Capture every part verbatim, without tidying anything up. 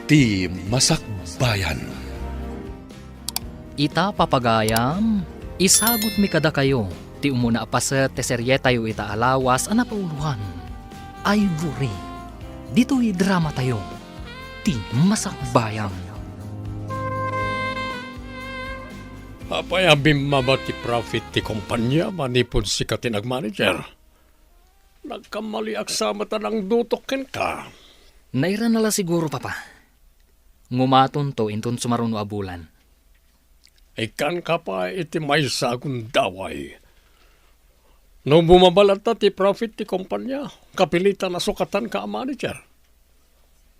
Ti Masakbayan. Ita, papagayam, isagutmi kadakayo ti umuna a paset ti serietayo ita a lawas a napauloan, Ivory. Ditoy dramatayo, Ti Masakbayan. Apay a bimmaba ti profit ti kompania manipud sika ti nagmanager? Nagkamaliak sa met a nangdutok kenka. Nairana la siguro, Papa. Ngumatonto inton sumaruno a bulan. Ikkanka pay iti maysa a gundaway. No bumaba latta ti profit ti kompania, kapilitan a sukatanka a manager.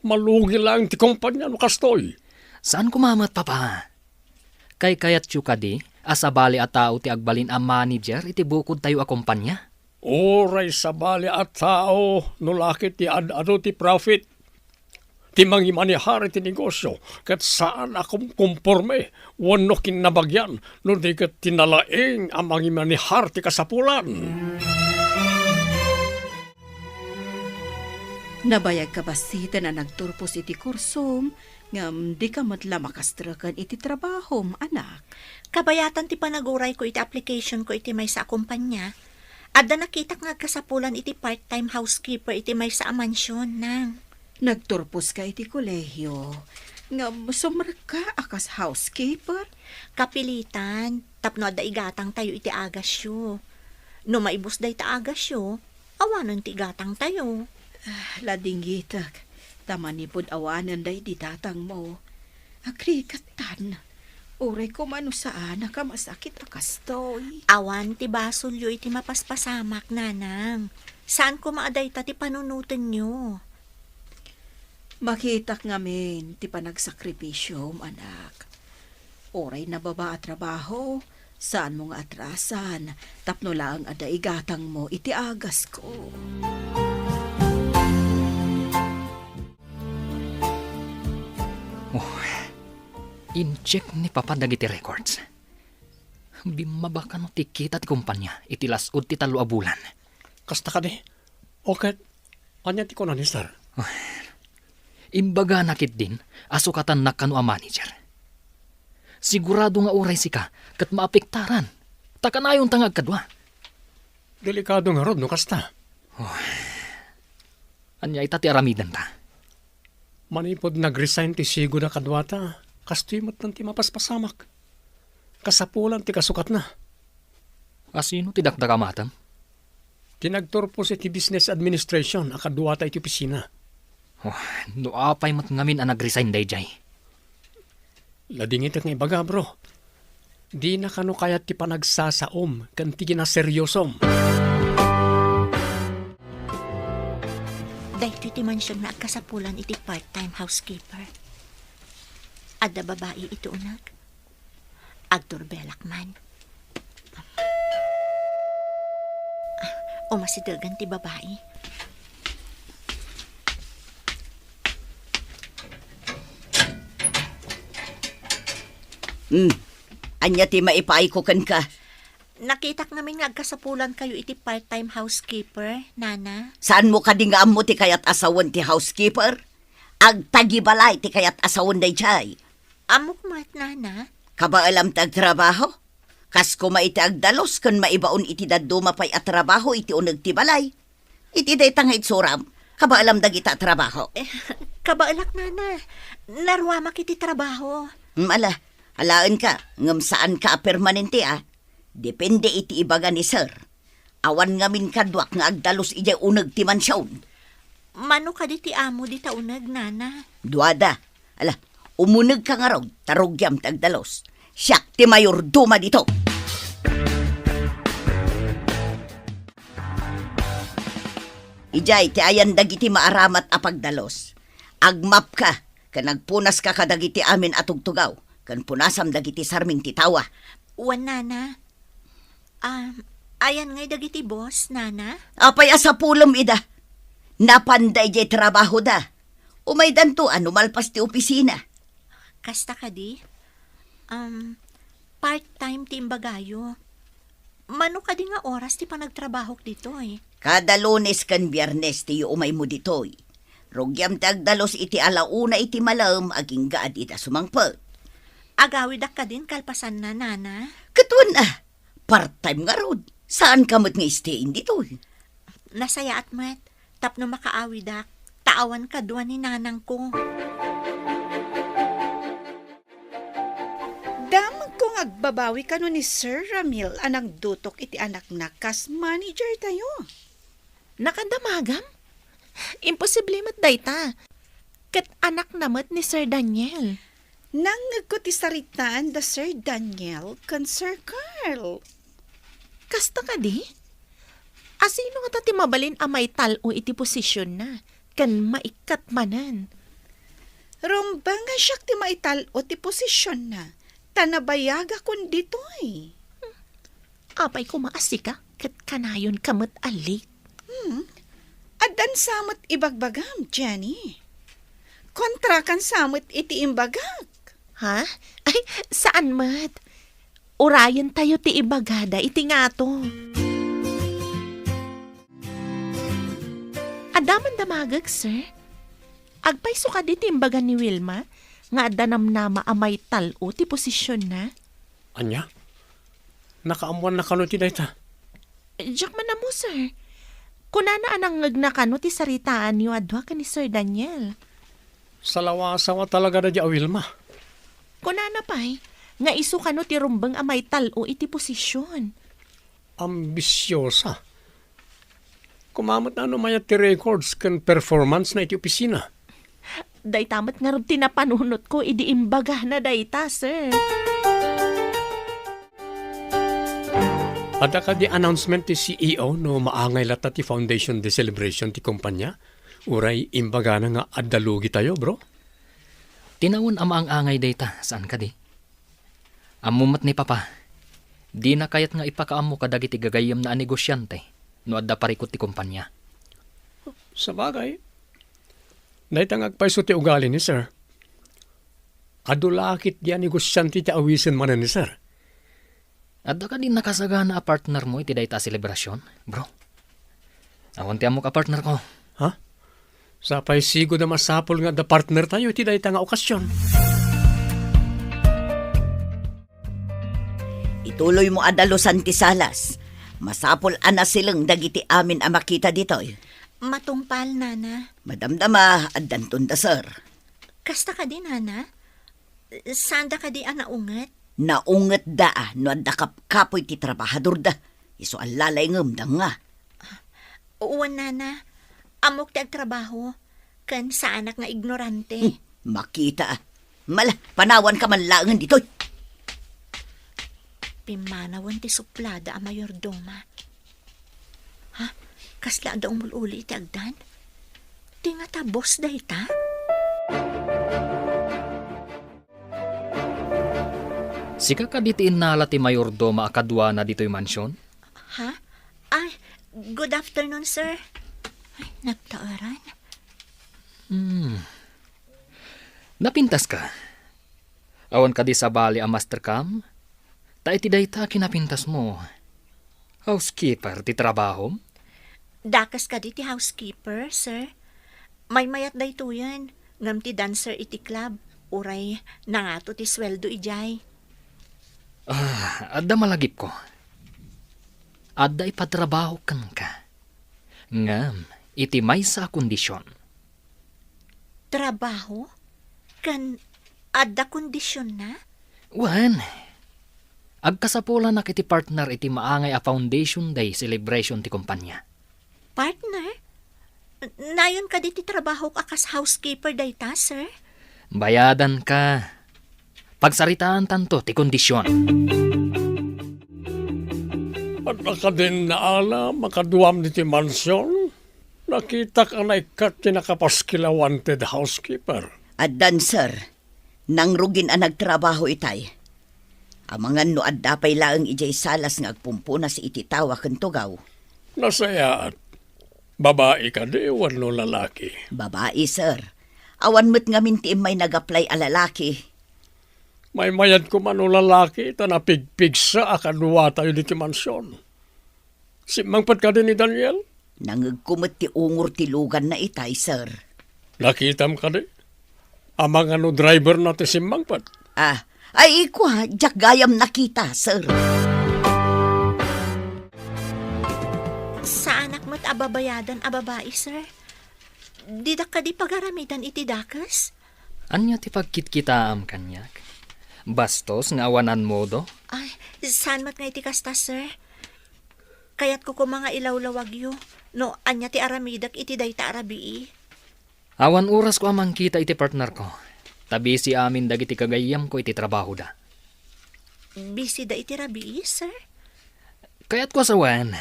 Malugi laeng ti kompania no kastoy. Saan koma met, Papa. Kaykayatyo kadi a sabali a tao ti agbalin a manager iti bukodtayo a kompania? Uray sabali a tao no la ket ti ad-adu ti profit ti mangimanehar iti negosio ket saan a kumkomporme wenno kinnabagian no di ket ti nalaing a mangimanehar ti kasapulan. Nabayagka bassit a nagturpos iti kursom, ngem dika met la makastreken iti trabahom, anak. Kabayatan ti panagurayko iti applicationko iti maysa a kompania. Adda nakitak nga agkasapulan iti part-time housekeeper iti maysa a mansion, nang. Nagturposka iti kolehio, ngem sumrekka a kas housekeeper? Kapilitan, tapno adda igatangtayo iti agasyo. No maibus dayta agasyo, awanen ti igatangtayo. Ah, ladingitek, ta manipud awanen daydi datangmo. Agrikattan, uray koma no saan a kamasakit a kastoy. Awan ti basolyo iti mapaspasamak, nanang. Saan koma a dayta ti panunotenyo. Makitak ngamin ti panagsakripisyom, anak. Uray nababa a trabaho, saanmo nga atrasan tapno laeng adda igatangmo iti agasko. Oh, in-check ni Papa dagiti records. Bimmaba kano ti kita ti kompania iti las-ud ti tallo a bulan. Kasta kadi? O ket, ania ti kuna ni Sir? Imbagana ketdin a sukatannak kano a manager. Sigurado nga uray sika ket maapektaran, ta kanayonta nga agkadua. Delikado ngarud no kasta. Oh. Ania ita ti aramidenta? Manipud nag-resign ti sigud a kaduata, kastoy met ti mapaspasamak. Kasapulan ti kasukatna. Asino ti dakdakamatem? Ti nagturpos iti business administration a kaduata iti opisina. Oh, no apay met ngamin a nag-resign daydiay? Ladingitek nga ibaga, bro. Dina kano kayat ti panagsasaom ken ti kinaseriosom. Daytoy ti mansion nga agkasapulan iti part-time housekeeper. Adda babai iti uneg. Agdurbelak man. Ah, umasidegen ti babai. Hmm. Ania ti maipaayko kenka? Nakitak ngamin nga agkasapulankayo iti part-time housekeeper, Nana. Saanmo kadi nga ammo ti kayat a sawen ti housekeeper? Agtagibalay ti kayat a sawen daydiay. Ammok met, Nana. Kabaelam ti agtrabaho? Kas koma iti agdalus ken maibaon iti dadduma pay a trabaho iti uneg ti balay. Iti dayta nga itsuram, kabaelam dagita a trabaho. Eh, kabaelak, Nana. Naruamak iti trabaho. Hmm, ala, alaenka, ngem saanka a permanente, a. Depende iti ibaga ni Sir. Awan ngamin kaduak nga agdalus idiay uneg ti mansion. Mano kadi ti amo dita uneg, Nana? Duada. Ala, umunegka ngarud, ta rugiam ti agdalus. Siak ti mayordoma dito. Idiay ti ayan dagiti maaramat a pagdalus. Agmapka, ken agpunaska kadagiti amin a tugtugaw, ken punasam dagiti sarming ti tawa. Wen, Nana. Ah, ayan ngay dagiti boss, Nana? Apay a sapulem ida? Napanda idiay trabahoda. Umaydanto a no malpas ti opisina. Kasta kadi? Um, part-time ti imbagayo. Mano kadi nga oras ti panagtrabahok ditoy? Kada Lunes ken Biernes ti umaymo ditoy. Rugiam ti agdalus iti alauna iti malem agingga a dida sumangpet. Agawidak kadin kalpasanna, Nana? Ket wen a, part-time ngarud. Saanka met nga stay-in ditoy. Nasayaat met tapno makaawidak, ta awan kadua ni nanangko. Damagko nga agbabawi kano ni Sir Ramil a nangdutok iti anakna kas manager tayo. Nakadamagam? Imposible met dayta. Ket anakna met ni Sir Daniel. Nangngegko ti saritaan da Sir Daniel ken Sir Carl. Kasta kadi? Asino ngata ti mabalin a maital-o iti posisionna ken maikkat manen? Rumbeng a siak ti maital-o ti posisionna, ta nabayagakon ditoy. Apay koma a sika ket kanayonka met a late? Hmm. Addan sa met ibagbagam, Jenny. Kontrakan sa met iti imbagak. Ha? Ay, saan met? Urayentayo ti ibagada iti ngato. Adda man damagek, sir. Agpayso kadi ti imbaga ni Wilma nga adda namnama a maital-o ti posisionna? Ania? Nakaammoanna kano ti dayta? Diak man ammo, sir. Kunana a nangngegna kano ti saritaanyo a dua ken ni Sir Daniel. Salawasawa talaga daydi a Wilma. Kunana pay nga isu kano ti rumbeng a maital-o iti posision. Ambisiosa. Koma met no mayat ti records ken performance na iti opisina. Dayta met ngarud ti napanunotko idi imbagana dayta, sir. Adda kadi announcement ti C E O no maangay latta ti Foundation Day celebration ti kumpanya? Uray imbagana nga adda lugitayo, bro? Tinawen a maang-angay dayta, saan kadi? Ammo met ni Papa, dina kayat nga ipakaammo kadagiti gagayyemna a negosiante no adda parikut ti kumpanya. Sabagay, dayta nga agpayso ti ugali ni Sir. Adu la ketdi a negosiante ti awisen manen ni Sir. Adda kadi nakasagana a partnermo iti dayta a selebrasyon, bro? Awan ti ammok a partnerko. Ha? Sapay sigud a masapul nga adda partnertayo iti dayta nga okasyon. Ituloymo a dalusan ti salas. Masapul a nasileng dagiti amin a makita ditoy. Matungpal, Nana. Madamdama, addanton da, sir. Kasta kadi, Nana? Saanda kadi a naunget? Naungetda a no adda kapkapoy ti trabahadorda. Isu a lalayngem da nga. Wen, Nana. Ammok ti agtrabaho, ken saanak nga ignorante. Hmm, makita a. Mala, panawanka man laengen ditoy. Pimmanawen ti suplada a mayordoma. Ha? Kasla adda umul-uli iti agdan? Ti ngata boss dayta? Sika kadi ti innala ti mayordoma a kaduana ditoy mansion? Ha? Ay, good afternoon, sir. Ay, nagtaeran. Hmm. Napintaska? Awan kadi sabali a mastercam? Ta iti dayta a kinapintasmo, housekeeper ti trabahom? Dakes kadi ti housekeeper, sir. Maymayat daytoyen, ngem ti dancer iti club, uray nangato ti sueldo idiay. Ah, adda malagipko. Adda ipatrabahok kenka. Ngem, iti maysa a kondision. Trabaho? Ken adda kondisionna? Wen, agkasapulanak iti partner iti maangay a Foundation Day celebration ti kumpanya. Partner? N-, nayon kadi ti trabahok a kas housekeeper dayta, sir? Bayadanka. Pagsaritaantanto ti kondision. Adda kadin naala makaduam diti mansion? Nakitak a naikkat ti nakapaskil a wanted housekeeper. Addan, sir. Nangrugin a nagtrabaho itay. Amangan no adda pay laeng idiay salas nga agpumpunas iti tawa ken tugaw. Nasayaat. Babai kadi wenno lalaki? Babai, sir. Awan met ngamin ti immay nag-apply a lalaki. Maymayat koma no lalaki ta napigpigsa a kaduatayo diti mansion. Simmangpet kadi ni Daniel? Nangegko met ti ungor ti luganna itay, sir. Nakitam kadi? Amangan no driver na ti simmangpet? Ah, ay, ikua, diak gayam nakita, sir. Saanak met a babayadan a babai, sir. Didak kadi pagaramidan iti dakes? Ania ti pagkitkitaam kaniak? Bastos nga awanan modo? Ay, saan met nga iti kasta, sir? Kayatko koma nga ilawlawagyo no ania ti aramidek iti dayta a rabii. Awan orasko a mangkita iti partnerko, ta busy amin dagiti gagayyemko iti trabahoda. Busy da iti rabii, sir? Kayatko a sawen,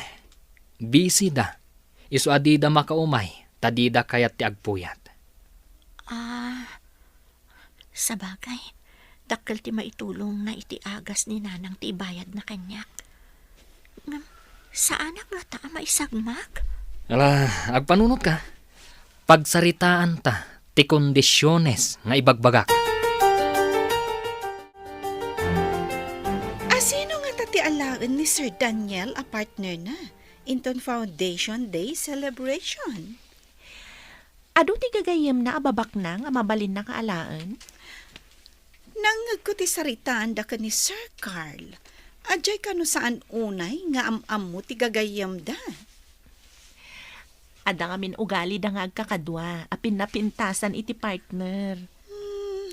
busy da. Isu a dida makaumay, ta dida kayat ti agpuyat. Ah, sabagay, dakkel ti maitulongna iti agas ni Nanang ti ibayadna kaniak. Ngem, saanak ngata a maisagmak? Ala, agpanunotka. Pagsaritaanta ti kondisiones nga ibagbagak. Asino ngata ti alaen ni Sir Daniel a partnerna inton Foundation Day celebration? Adu ti gagayyemna a babaknang a mabalinna nga alaen? Nangngegko ti saritaanda ken ni Sir Carl. Adiay kano saan unay nga am-ammo ti gagayyemda? Adda ngamin ugalida nga agkakadua a pinnapintasan iti partner. Hmm,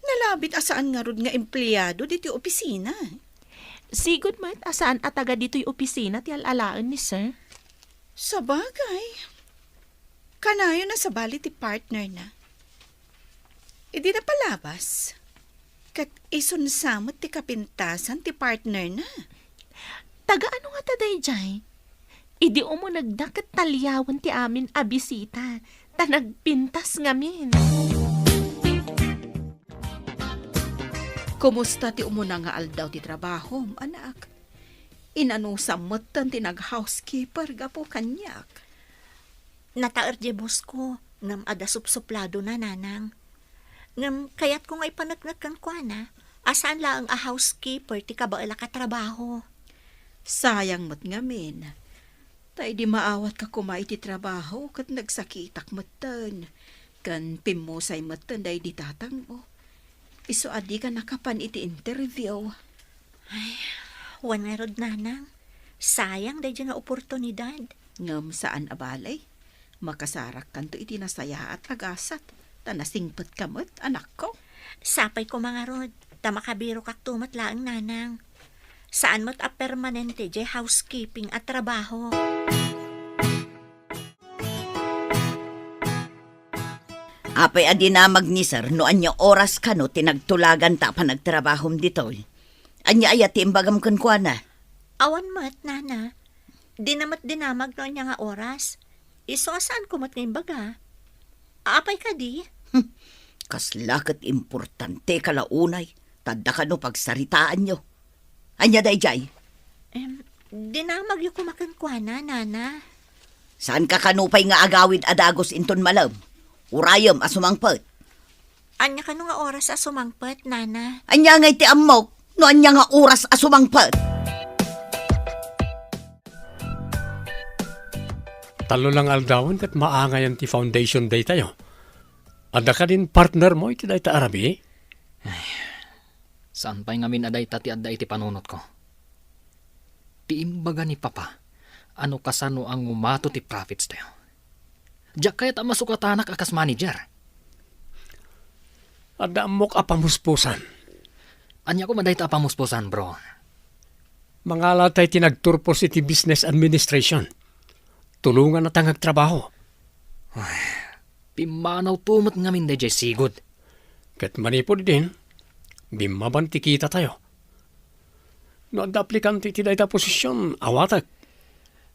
nalabit a saan ngarud nga empleado ditoy opisina. Sigud met a saan a taga ditoy opisina ti al-alaen ni Sir. Sabagay. Kanayon a sabali ti partnerna. Idi napalabas, ket isunsa met ti kapintasan ti partnerna. Taga ano ngata daydiay? Idi umunegda ket taliawen ti amin a bisita, ta nagpintas ngamin. Kumusta ti umuna nga aldaw ti trabahom, anak? Inanusam metten ti nag-housekeeper gapu kaniak. Nataer diay boss ko, ngem adda supsupladona, Nanang. Ngem kayatko nga ipaneknek kenkuana a saan laeng a housekeeper ti kabaelak a trabaho. Sayang met ngamin. Ta idi maawatka koma iti trabaho ket nagsakitak metten, ken pimmusay metten daydi tatangmo. Isu a dika nakapan iti interview. Ay, wen ngarud, Nanang. Sayang daydiay nga oportunidad. Ngem saan a bale, makasarakkanto iti nasayaat a gasat, ta nasingpetka met, anakko. Sapay koma ngarud, ta makabirokakto met laeng, Nanang. Saan met a permanente diay housekeeping a trabaho. Apay a dinamag ni Sir no ania oras kano ti nagtulaganta a panagtrabahom ditoy? Ania aya ti imbagam kenkuana? Awan met, Nana. Dina met dinamag no ania nga oras. Isu a saanko met nga imbaga. Apay kadi? Hmm, kasla ket importanteka la unay, ta adda kano pagsaritaanyo. Ania daydiay? Em, dinamagyo koma kenkuana, Nana. Saanka kano pay nga agawid a dagus inton malem? Urayem a sumangpet. Ania kano nga oras a sumangpet, Nana? Ania ngay ti ammok no ania nga oras a sumangpet? Tallo lang aldawen ket maangayan ti foundation day tayo. Adda kadin partner mo iti dayta a rabii? Ay, saan pay ngamin a dayta ti adda iti panunotko. Ti imbaga ni Papa a no kasano a ngumato ti profits tayo. Diak kayat a masukatanak a kas manager. Adda ammok a pamuspusan. Ania koma dayta a pamuspusan, bro? Mangala tay ti nagturpos iti business administration. Tulonganna ta nga agtrabaho. Ay, pimmanaw to met ngamin daydiay sigud. Ket manipud idin, bimmaban ti kita tayo. No adda aplikante iti dayta a posisyon, awatek.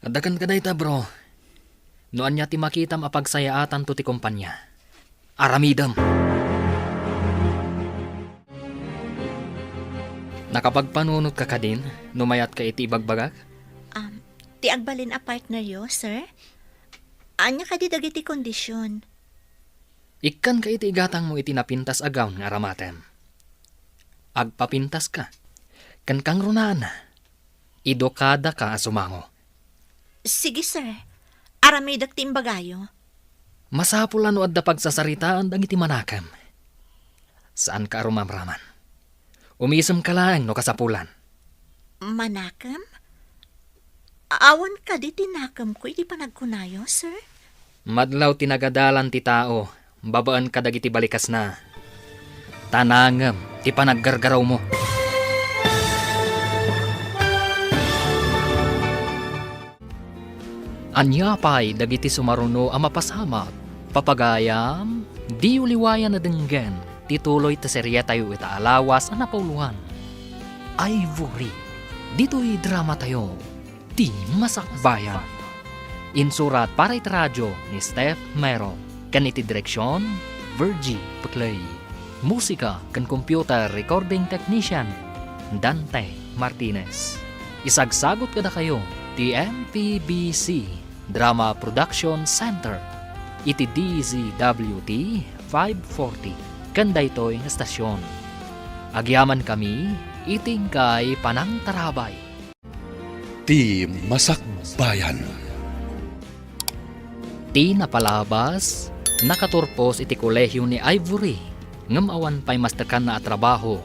Adda kenka dayta, bro. No ania ti makitam a pagsayaatanto ti kompania, aramidem. Nakapagpanunotka kadin no mayatka iti ibagbagak? Am, ti agbalin a partneryo, sir? Ania kadi dagiti kondisyon? Ikkanka iti igatangmo iti napintas a gown nga aramatem. Agpapintaska. Ken kangrunaan, idukadaka a sumango. Sige, sir. Aramidek ti imbagayo. Masapul a no adda pagsasaritaan dagiti manakem. Saanka a rumamraman. Umisemka laeng no kasapulan. Manakem? Awan kadi ti nakemko iti panagkunayo, sir? Madlaw ti nagadalan ti tao babaen kadagiti balikasna. Ta nangem ti panaggargarawmo. Ania pay dagiti sumaruno a mapasamak? Papagayam, diyo liwayan a denggen ti tuloy ti serietayo ita a lawas a napauloan. Ivory, ditoy dramatayo, ti Masakbayan. Insurat para iti radio ni Steph Mero, ken iti direksion, Virgie Puclay. Musika ken computer recording technician, Dante Martinez. Isagsagut kadakayo ti M P B C Drama Production Center iti D Z W T five forty ken daytoy nga estasion. Agyamankami iti inkay panangtarabay. Ti Masakbayan. Ti napalabas, nakaturpos iti kolehio ni Ivory, ngem awan pay mastekanna a trabaho.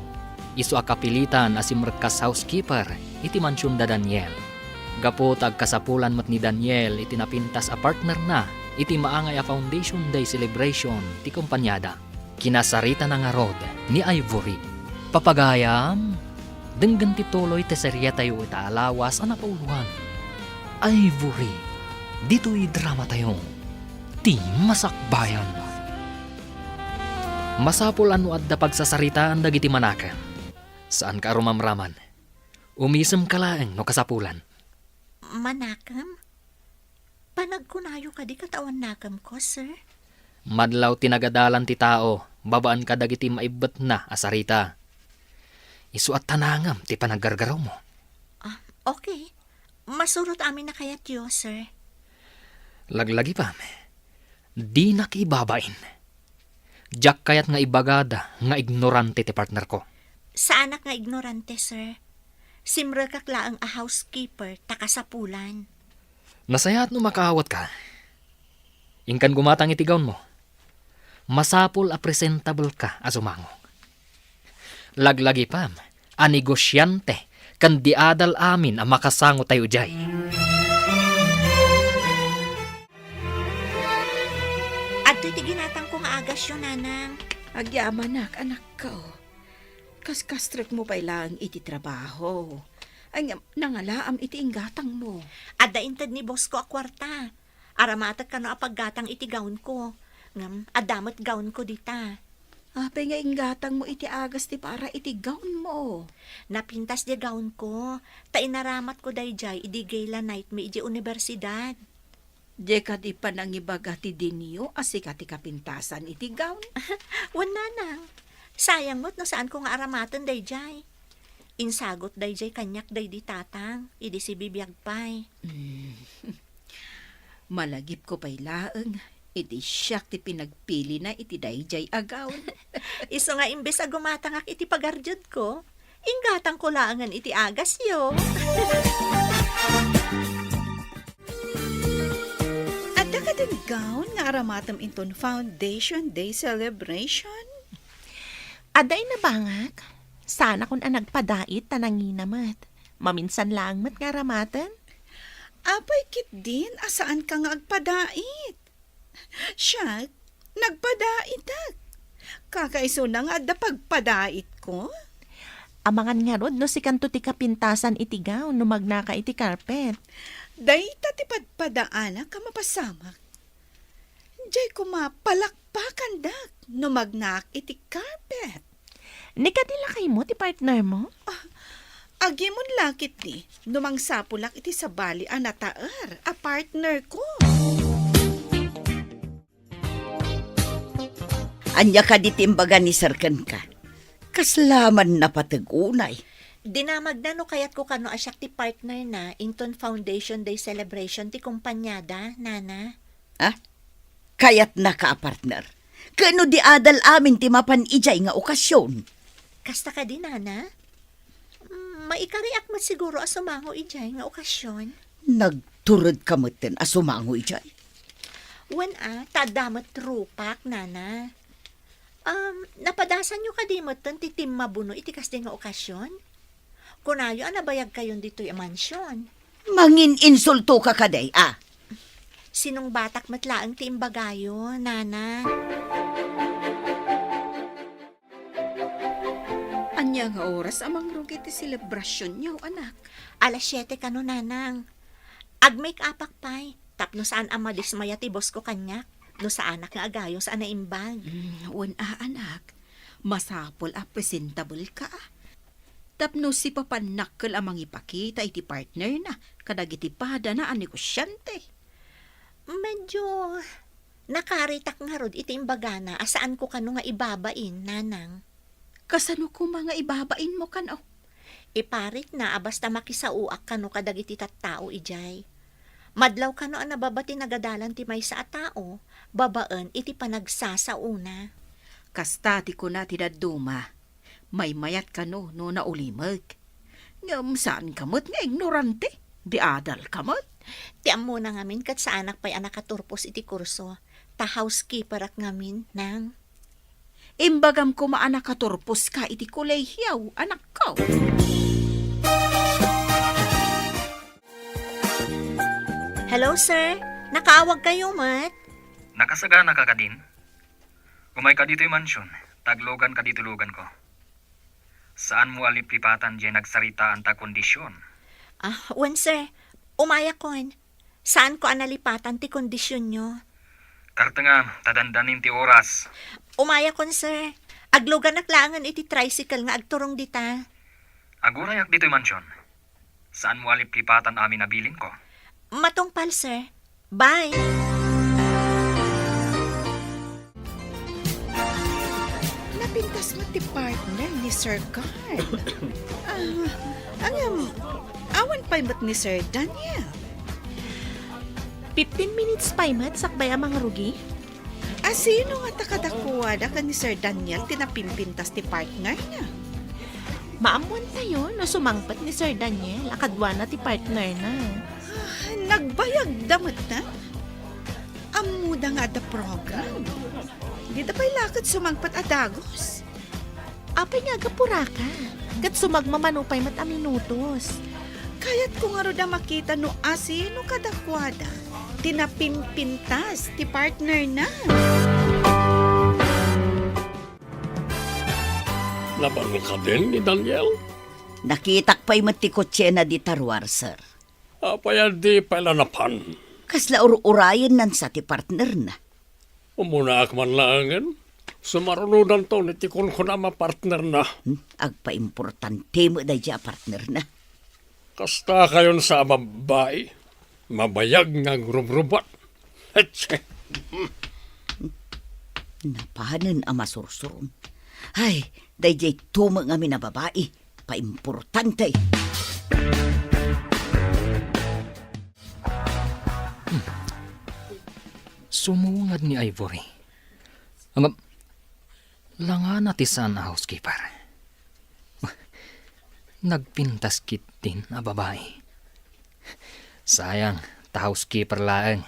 Isu a kapilitan a simrek kas housekeeper iti mansion da Daniel. Gapu ta agkasapulan met ni Daniel iti napintas a partnerna iti maangay a Foundation Day celebration ti kompaniada. Kinasaritana ngarud ni Ivory. Papagayam, denggen ti tuloy ti serietayo ita a lawas a napauloan. Ivory, ditoy dramatayo, ti Masakbayan. Masapul a no adda pagsasaritaan dagiti manakem. Saanka a rumamraman. Umisemka laeng no kasapulan. Manakem? Panagkunayo kadi ket awan nakemko, sir? Madlaw ti nagadalan ti tao babaen kadagiti maibbetna a sarita. Isu a ta nangem ti panaggargarawmo. Ah, okay. Masurot amin a kayatyo, sir. Laglagipam, dinak ibabain. Diak kayat nga ibagada nga ignorante ti partnerko. Saanak nga ignorante, sir. Simrekak laeng a housekeeper ta kasapulan. Nasayaat no makaawatka. Inkan gumatang iti gownmo. Masapul a presentable ka a sumango. Laglagipam a negosiante ken di adal amin a makasangotayo idiay. Adtoy ti ginatangko nga agasyo, nanang. Agyamanak, anakko. Kaskastrekmo pay laeng iti trabaho. Ay, ngem, nangalaam iti inggatangmo. Adda inted ni bossko a kuarta. Aramatek kano a paggatang iti gownko. Ngem, adda met gownko dita. Apay nga inggatangmo iti agas ti para iti gownmo? Napintas diay gownko, ta inaramatko daydiay idi gala night mi idiay universidad. Diay kadi panangibaga ti dinio a sika ti kapintasan iti gown? Wen, nanang. Sayang met no saanko nga aramaten daydiay. Insagot daydiay kaniak daydi tatang, idi sibibiag pay. Mm. Malagipko pay laeng, iti siak ti pinagpilina iti daydiay a gown. Isu nga imbes a gumatangak iti pagardiedko, inggatangko laengen iti agasyo. Adda kadin gown nga aramatem inton Foundation Day celebration? Adda, inabangak. Saanakon a nagpadait ta nangina met. Maminsan laeng met nga aramaten. Apay ketdin a saanka nga agpadait? Siak, nagpadaitak. Kakaisuna nga adda pagpadaitko. Amangan ngarud no sikanto ti kapintasan iti gown no magnaka iti carpet. Dayta ti padpadaanak a mapasamak. Diay koma palakpakandak no magnak iti carpet. Ni kadi lakaymo ti partnermo? Ah, agimon la ketdi no mangsapulak iti sabali a nataer a partnerko. Ania kadi ti imbaga ni Sir kenka? Kasla man napateg unay. Dinamagna no kayatko kano a siak ti partnerna inton Foundation Day celebration ti kompaniada, Nana. Ah? Kayatnaka a partner? Ken no di adal amin ti mapan idiay nga okasion? Kasta kadi, Nana? Mm, maikariak met siguro a sumango idiay nga okasion. Nagturedka metten a sumango idiay? Wen a, ta adda met rupak, nana. Um, napadasanyo kadi metten ti timmabuno iti kasdi nga okasion? Kunayo a nabayagkayon ditoy a mansion. Mangin-insulto ka kadi, a? Sinungbatak met laeng ti imbagayo, nana. Ania nga oras a mangrugi ti selebrasionyo, anak? Alas siete kano, nanang. Ag-make-upak pay, tapno saan a madismaya ti boss ko kaniak, no saanak nga agayos a naimbag. Mm, wen a, anak. Masapul a presentable ka. Tapno sipapannakkel a mangipakita iti partnerna kadagiti padana a negosyante. Medyo nakaritak ngarud iti imbagana a saanko kano nga ibabain, nanang. Kasano koma nga ibabainmo kano? Iparitna a basta makisaoak kano kadagiti tattao idiay. Madlaw kano a nababa ti nagadalan ti maysa a tao babaen iti panagsasaona. Kasta ti kuna ti dadduma. Maymayat kano no naulimek. Ngem saan ka met nga ignorante. Di adal ka met. Ti ammona ngamin ket saanak pay a nakaturpos iti kurso. Ta housekeeperak ngamin, nang. Imbagam koma a nakaturpos ka iti kolehiaw, anakko. Hello, sir. Nakaawag kayo met? Nakasagana ka kadin? Umayka ditoy mansion, ta agluganka ditoy luganko. Saanmo a liplipatan diay nagsaritaanta a kondision. Ah, wen, sir. Umayakon. Saanko a nalipatan ti kondisionyo. Kartengam, ta dandanin ti oras. Umayakon, sir. Agluganak laengen iti tricycle nga agturong dita. Agurayak ditoy mansion. Saanmo a liplipatan amin a bilinko. Matungpal, sir. Bye. Napintas met ti partner ni Sir Carl. Ah, ngem, awan pay met ni Sir Daniel. Fifteen minutes pay met sakbay a mangrugi. Asino ngata kadakuada ken ni Sir Daniel ti napimpintas ti partnerna? Maammoantayo no sumangpet ni Sir Daniel a kaduana ti partnerna. Ah, nagbayagda met, a? Ammoda nga adda program. Dida pay la ket sumangpet a dagus. Apay nga agapuraka? Ket sumagmamano pay met a minutos. Kayatko ngarud a makita no asino kadakuada ti napimpintas ti partnerna. Napan kadin ni Daniel? Nakitak pay met ti kotsena dita ruar, sir. Apay a di pay la napan? Kasla ur-urayennan sa ti partnerna. Umunaak man laengen. Sumarunodanton iti kunkunam a partnerna. Hmm, agpaimportante met daydiay a partnerna. Kasta kayon sa a babbai, mabayag nga agrubrubat. Hetse! Napanen a masursuron. Ay, daydiay tumeng amin a babai, paimportante. Hmm. Sumungad ni Ivory. Ngem, langana ti saan a housekeeper. Nagpintas ketdin a babai. Sayang, ta housekeeper laeng.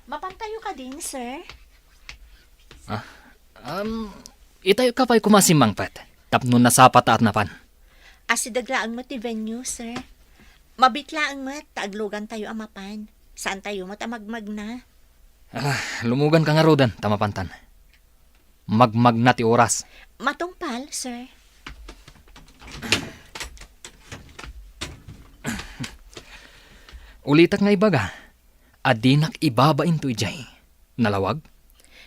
Mapantayo kadin, sir? Ah, um, itayo ka pay koma a simmangpet, tapno nasapa ta a napan. Asideg laeng met ti venue, sir. Mabiit laeng met ta aglugantayo a mapan. Saantayo met a magmagna. Ah, lumuganka ngaruden ta mapantan. Magmagna ti oras. Matungpal, sir. Ulitek nga ibaga a dinak ibabain toy diay. Nalawag?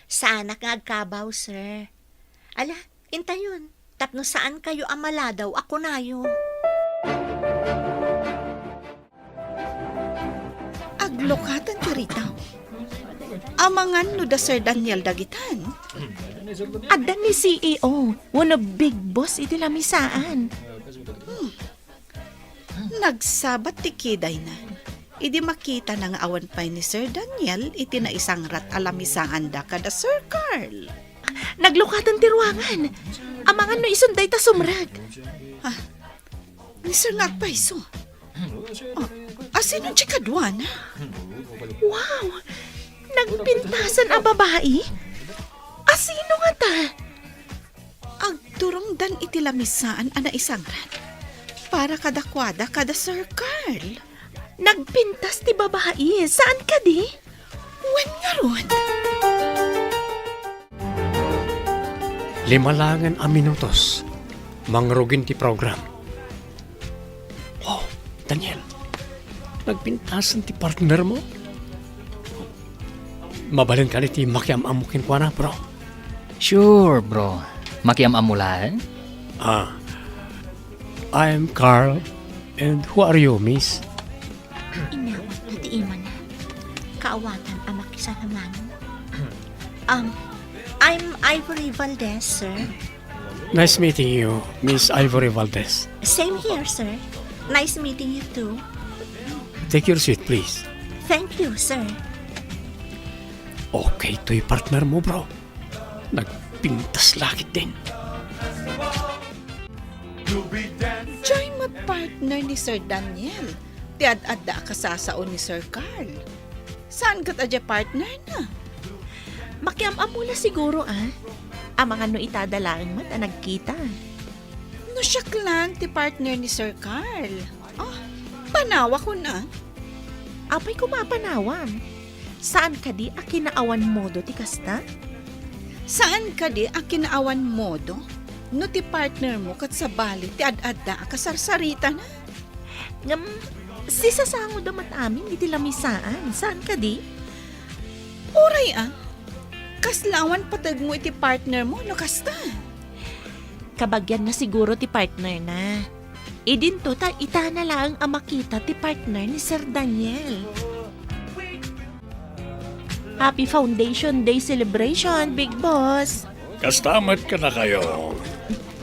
Saanak nga agkabaw, sir. Ala, intayon, tapno saankayo a maladaw a kunayo. Aglukaten ti ritaw. Amangan no da Sir Daniel dagitan. Adda ni C E O wenno big boss iti lamisaan. Hmm. Nagsabat ti kidayna idi makitana nga awan pay ni Sir Daniel iti naisangrat a lamisaanda kada Sir Carl. Naglukaten ti ruangan. Amangan no isun dayta sumrek. Ah, ni Sir nga agpayso. Ah, asino ti kaduana? Wow! Nagpintasan a babai? Asino ngata? Agturongdan iti lamisaan a naisangran para kadakuada kada Sir Carl. Nagpintas ti babai, saan kadi? Wen ngarud. Lima laengen a minutos, mangrugin ti program. Oh, Daniel, nagpintasan ti partner mo? Mabalin kadi ti makiam-ammo kenkuana, bro? Sure, bro. Makiam-ammo laeng? Ah, I'm Carl, and who are you, miss? Inawatna ti imana. Kaawatan a makisalamangan. Um, I'm Ivory Valdez, sir. Nice meeting you, Miss Ivory Valdez. Same here, sir. Nice meeting you too. Take your seat, please. Thank you, sir. Okay toy partner mo, bro. Nagpintas la ketdin. Diay met partner ni Sir Daniel ti ad-adda a kasasao ni Sir Carl. Saan ket a diay partner na? Makiam-ammo la siguro, ah. Amangan no ita da laeng met a nagkita. No siak laeng ti partner ni Sir Carl. Oh, panawakon, ah. Apay koma a panawam? Saan kadi a kinaawan modo ti kasta? Saan kadi a kinaawan modo no ti partner mo ket sabali ti ad-adda a kasarsaritana? Ngem, sisasangoda met amin iti lamisaan. Saan kadi? Uray, ah. Kasla awan pategmo iti partner mo no kasta? Kabagianna siguro ti partner na. Idinto ta itana laeng a makita ti partner ni Sir Daniel. Happy Foundation Day celebration, Big Boss! Kasta met kadakayo.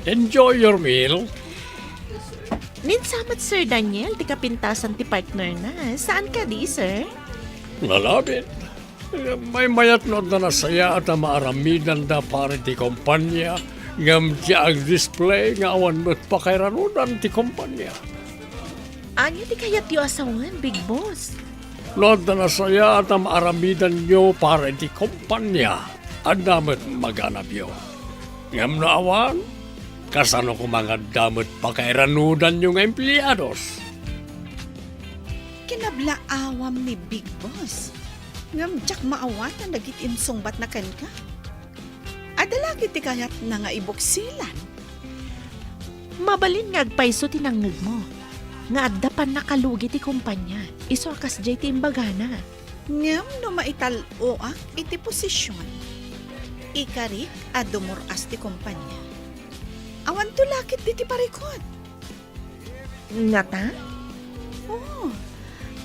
Enjoy your meal. Ninsa met, Sir Daniel, ti kapintasan ti partner na. Saan kadi, sir? Nalabit. Maymayat no adda nasayaat a maaramidanda para iti kompania, ngem diay agdisplay nga awan met pakairanudan ti kompania. Ania ti kayatyo a sawen, Big Boss? No adda nasayaat a maaramidanyo para iti kompania, adda met maganabyo. Ngem no awan, kasano koma nga adda met pakairanudanyo nga empleados? Kinablaawam ni Big Boss, ngem diak maawatan dagiti insungbatna kenka. Adda la ketdi kayatna nga ibuksilan? Mabalin nga agpayso ti nangngegmo, nga adda pannakalugi ti kompania, isu a kasdiay ti imbagana. Ngem no maital-oak iti posision, ikarik a dumur-as ti kompania. Awanto la ketdi ti parikut. Ngata? Oh,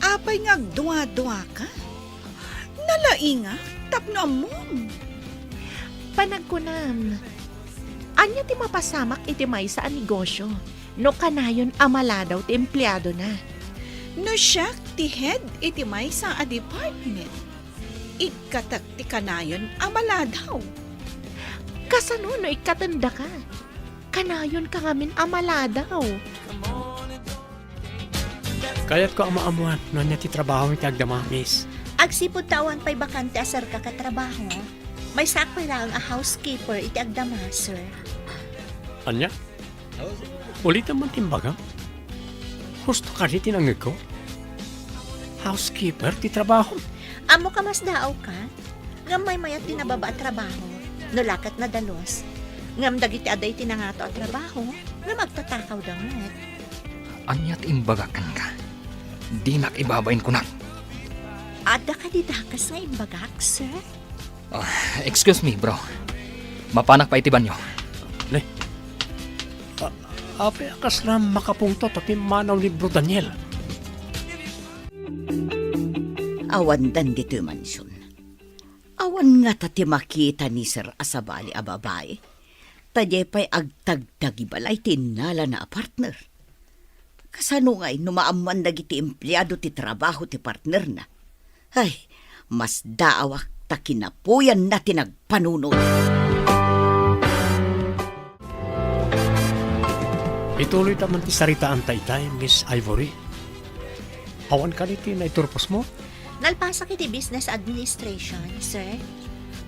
apay nga agduaduaka? Nalaingak tapno ammom. Panagkunam, ania ti mapasamak iti maysa a negosio no kanayon a maladaw ti empleadona? No siak ti head iti maysa a department, ikkatek ti kanayon a maladaw. Kasano no ikkatendaka? Kanayonka ngamin a maladaw. Kayatko a maammoan no ania ti trabahom iti agdama, miss. Agsipud ta awan pay bakante a serka ket trabaho, maysaak pay laeng a housekeeper iti agdama, sir. Ania? Ulitem man ti imbagam. Husto kadi ti nangngegko? Housekeeper ti trabahom. Ammok a masdaawka, ngem maymayat ti nababa a trabaho, no la ket nadalus. Ngem dagiti adda iti nangato a trabaho, ngem agtatakawda met. Ania ti imbagak kenka? Dinak ibabain kunak. Adda kadi dakes nga imbagak, sir? Ah, excuse me, bro. Mapanak pay iti banyo. Ne? A-, apay a kasla makapungtot a pimmanaw ni Bro Daniel? Awandan ditoy mansion. Awan ngata ti makita ni Sir a sabali a babai. Ta diay pay agtagtagi balay ti innalana a partner. Kasano ngay no maammoan dagiti empleado ti trabaho ti partnerna? Ay, masdaawak ta kinapuyanna ti nagpanunot. Ituloyta man ti saritaanta itay, Miss Ivory. Awan kadi ti naiturposmo? Nalpasak iti business administration, sir.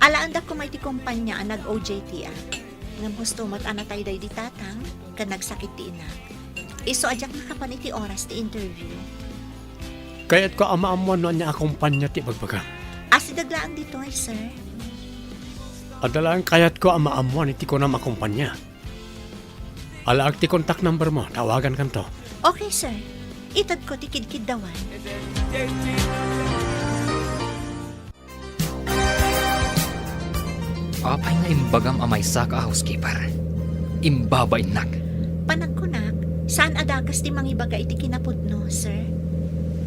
Alaandak koma iti kompanya a nag-O J T ak. Ngem husto met a natay daydi tatang ken nagsakit ti inak. Isu a diak makapan iti oras ti interview. Kayatko a maammuan no ania a kompanya ti ibagbagam. Asideg laeng ditoy, sir. Adda laeng kayatko a maammuan iti kunam a kompanya. Alaak ti contact number mo, tawagankanto. Okay, sir. Itedko ti kidkiddawan. Apay nga imbagam a maysaka a housekeeper? Imbabainnak. Panagkunak, saan a dakes ti mangibaga iti kinapudno, sir?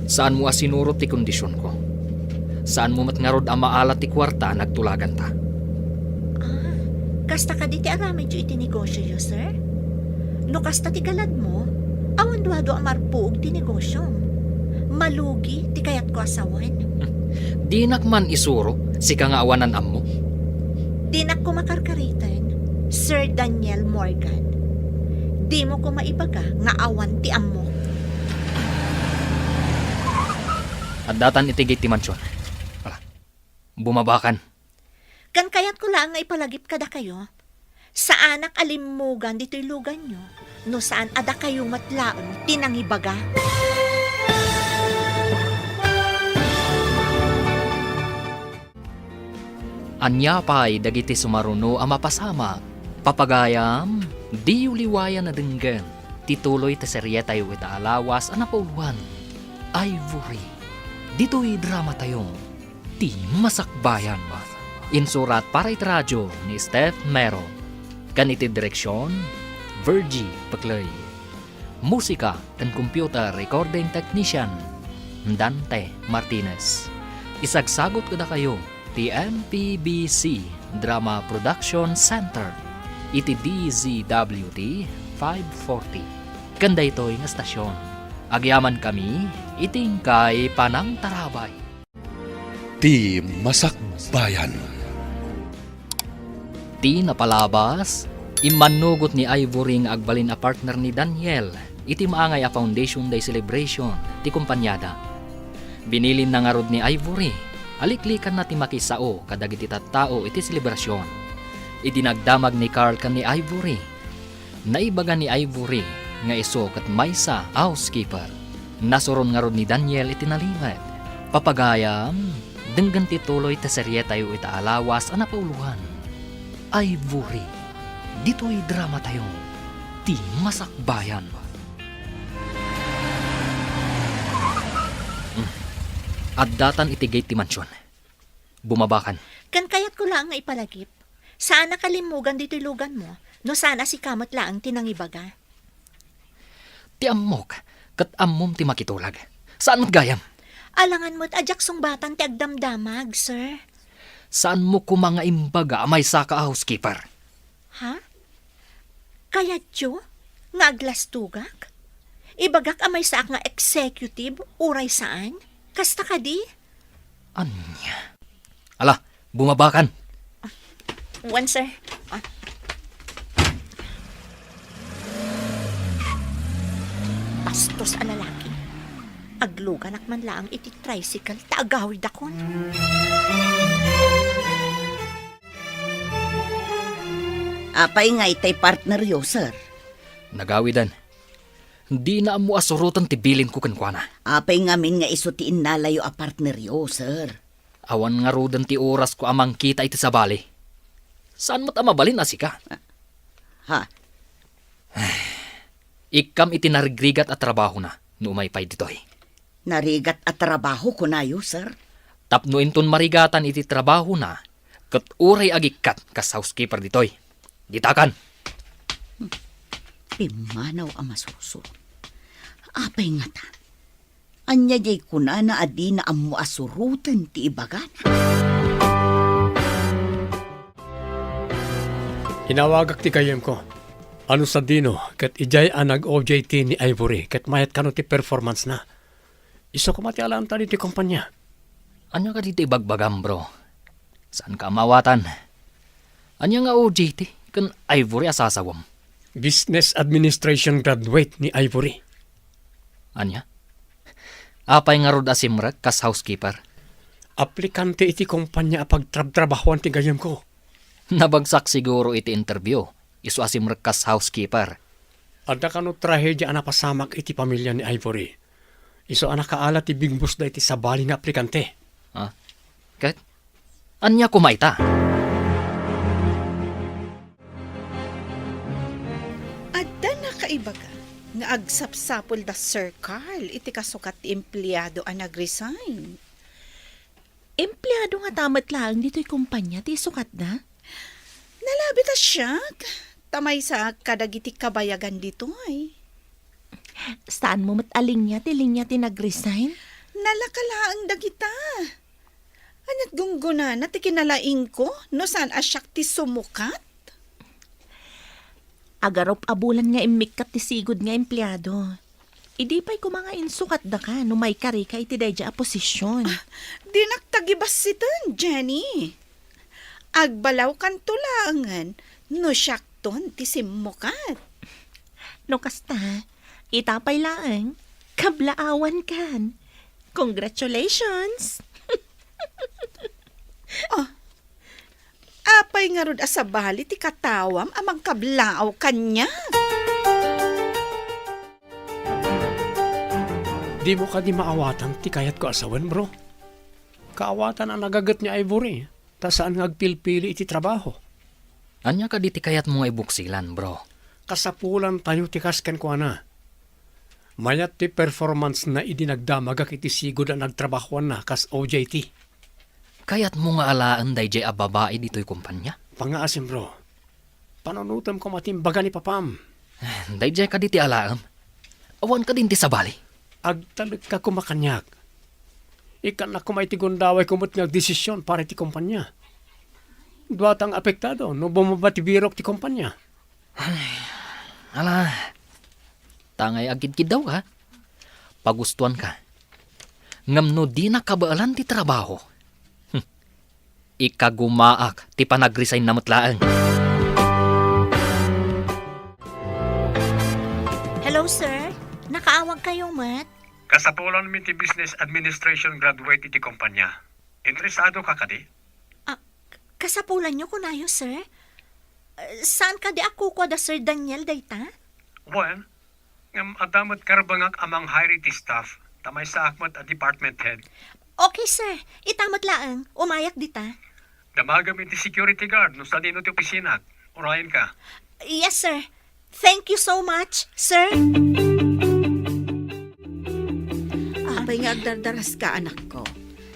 Saanmo a sinurot ti kondisionko. Saanmo met ngarud a maala ti kuarta a nagtulaganta. Ah, kasta kadi ti aramidyo iti negosioyo, sir? No kasta ti galadmo, awan duadua a marpuog ti negosiom. Malugi ti kayatko a sawen. Dinak man isuro, sika nga awanan ammo. Dinak koma karkariten, Sir Daniel Morgan. Dimo koma ibaga nga awan ti ammo. Addatan iti gate ti mansion. Ala, bumabakan. Ken kayatko laeng nga ipalagip kadakayo, saanak a limmugan ditoy luganyo no saan a dakayo met laeng ti nangibaga. Ania pay dagiti sumaruno a mapasamak? Papagayam, diyo liwayan a denggen ti tuloy ti serietayo ita a lawas a napauloan, Ivory. Ditoy dramatayo, Ti Masakbayan. Insurat para iti radio ni Steph Mero. Ken iti direksion, Virgie Peclay. Musika ken computer recording technician, Dante Martinez. Isagsagut kadakayo ti M P B C Drama Production Center iti D Z W T five forty. Ken daytoy nga estasion, agyamankami iti inkay panangtarabay. Ti Masakbayan. Ti napalabas, immannugot ni Ivory nga agbalin a partner ni Daniel iti Maangay a Foundation Day celebration ti kompaniada. Binilinna ngarud ni Ivory a liklikanna ti makisao kadagiti tattao iti selebrasion. Idi nagdamag ni Carl ken ni Ivory, naibaga ni Ivory nga isu ket maysa a housekeeper. Nasuron ngarud ni Daniel iti nalimed. Papagayam, denggen ti tuloy ti serietayo ita a lawas a napauloan, Ivory. Ditoy dramatayo, Ti Masakbayan. Hmm. Addatan iti gate ti mansion. Bumabakan. Ken kayatko laeng nga ipalagip, saanak a limmugan ditoy luganmo no saan a sika met laeng ti nangibaga. Ti ammok, ket ammom ti makitulag. Saan met gayam? Alangan met a diak sungbatan ti agdamdamag, sir. Saanmo koma nga imbaga a maysaka a housekeeper? Ha? Kayatyo nga aglastogak? Ibagak a maysaak nga executive, uray saan? Kasta kadi? Ania? Ala, bumabakan! Wen, sir. Ah. Bastos a lalaki. Agluganak man laeng iti tricycle ta agawidakon. Apay nga itay partneryo, sir? Nagawidan. Dina ammo a suroten ti bilinko kenkuana. Apay ngamin nga isu ti innalayo a partneryo, sir? Awan ngaruden ti orasko a mangkita iti sabali. Saan met a mabalin a sika? Ha? Ikkam iti narigrigat a trabahona no umay pay ditoy. Narigat a trabaho, kunayo, sir? Tapno inton marigatan iti trabahona, ket uray agikkat kas housekeeper ditoy. Ditakan! Pimmanaw a masursuro. Apay ngata? Ania diay kunana a dina ammo a suroten ti ibagana? Inawagak ti gayyemko. Ano sadino ket idiay a nag-O J T ni Ivory ket mayat kano ti performance na? Isu koma ti alaanta ditoy kompania. Ania kadi ti ibagbagam, bro? Saanka a maawatan? Ania nga O J T ken Ivory a sasawem? Business Administration graduate ni Ivory. Ania? Apay ngarud a simrek kas housekeeper? aplikante iti kompanya a pagtrabtrabahoan ti gayyemko. Nabagsak siguro iti interview, isu a simrek kas housekeeper. Adda kano trahedia a napasamak iti pamilya ni Ivory. Isu a nakaala ti bigbusda iti sabali nga aplikante. Ah, ket ania koma ita? Adda nakaibaga nga agsapsapul da Sir Carl iti kasukat ti empleado a nag-resign. Empleado ngata met laeng ditoy kompanya ti isukatda? Nalabit a siak, ta maysaak kadagiti kabayagan ditoy. Saan mo met a linya ti linya ti nag-resign? Nalaka laeng dagita. Ania't gunggonana ti kinalaingko no saan a siak ti sumukat? Agarup a bulan nga immikkat ti sigud nga empleado. Idi pay koma nga insukatdaka no maikarika iti daydiay a posisyon. Ah, dinak ta gibassiten, Jenny. Agbalawkanto laengen no siakton ti simmukat. No kasta, ita pay laeng, kablaawankan. Congratulations! Ah, apay ngarud a sabali ti katawam a mangkablaaw kaniak? Dimo kadi maawatan ti kayatko a sawen, bro? Kaawatan a nagaget ni Ivory, ta saan nga agpilpili iti trabaho. Ania kadi ti kayatmo nga ibuksilan, bro? Kasapulantayo ti kas kenkuana. Mayat ti performance-na idi nagdamagak iti sigud a nagtrabahoanna kas O J T. Kayatmo nga alaen daydiay a babai ditoy kompanya? Pangngaasim, bro. Panunotem koma ti imbaga ni papam. Daydiay kadi ti alaem? Awan kadin ti sabali? Agtalekka koma kaniak. Ikkannak koma iti gundawayko met nga agdesisyon para iti kompanya. Duatang apektado no bumaba ti birok ti kompanya. Ala, tangay agkidkiddawka. Pagustuanka. Ngem no dina kabaelan ti trabaho, hmm, ikagumaak ti panagresign-na met laeng. Hello, sir. Nakaawagkayo met? Kasapulanmi ti Business Administration graduate iti kompanya. Interesado ka kadi? Ah, k-, kasapulanyo kunayo, sir? Eh, saan kadi a kukua da Sir Daniel dayta? Wen, ngem adda met karbengak a mang-hire iti staff, ta maysaak met a department head. Okay, sir. Ita met laeng, umayak dita. Damagem iti security guard no sadino ti opisinak. Urayenka. Yes, sir. Thank you so much, sir. Apay nga agdardaraska, anakko?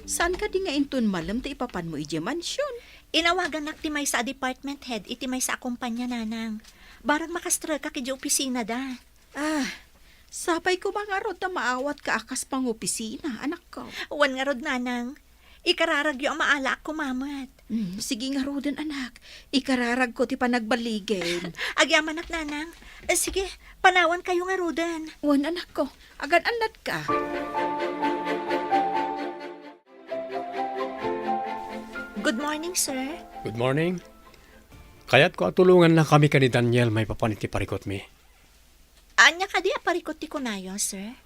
Saan kadi nga inton malem ti ipapanmo idiay mansion? Inawagannak ti maysa a department head iti maysa a kompanya, nanang. Barang makastreka idiay opisinada. Ah, sapay koma ngarud ta maawatka a kas pangopisina, anakko. Wen ngarud, nanang. Ikararagyo a maalaak koma met. Hmm, sige ngaruden, anak. Ikararagko ti panagballigen. Agyamanak, nanang. Eh, sige, panawankayo ngaruden. Wen, anakko. Agan-annatka. Good morning, sir. Good morning. Kayatko a tulongannakami ken ni Daniel maipapan iti parikutmi. Ania kadi a parikut ti kunayo, sir?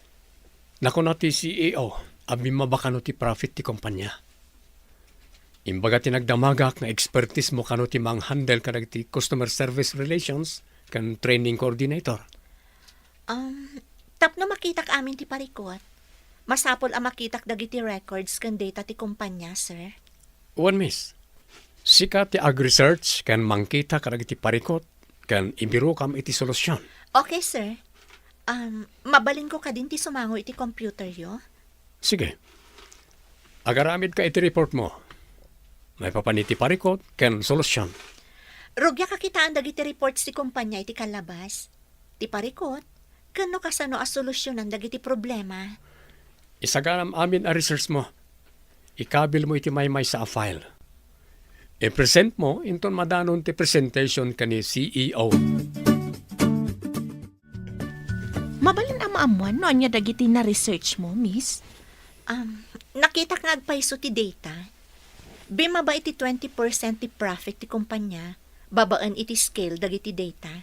Nakuna ti C E O a bimmaba kano ti profit ti kompanya. Imbaga ti nagdamagak nga expertise mo kano ti manghandle kadagiti customer service relations ken training coordinator. Um, tapno makitak amin ti parikut, masapul a makitak dagiti records ken data ti kompanya, sir. Wen, miss. Sika ti ag-research ken mangkita kadagiti parikut ken ibirokam iti solusyon. Okay, sir. Um, mabalinko kadin ti sumango iti computeryo? Sige. Agaramidka iti report mo. Maipapan iti parikut ken solusyon. Rugiak a kitaan dagiti reports ti kompanya iti kallabas, ti parikut, ken no kasano a solusyonan dagiti problema. Isaganam amin a research mo. Ikabil mo iti maymaysa a file. I-present mo inton madanon ti presentation ken ni C E O. Mabalin a maammuan no ania dagiti na-research mo, miss? Um, nakitak nga agpayso ti data. Bimmaba iti twenty percent ti profit ti kompanya babaen iti scale dagiti data.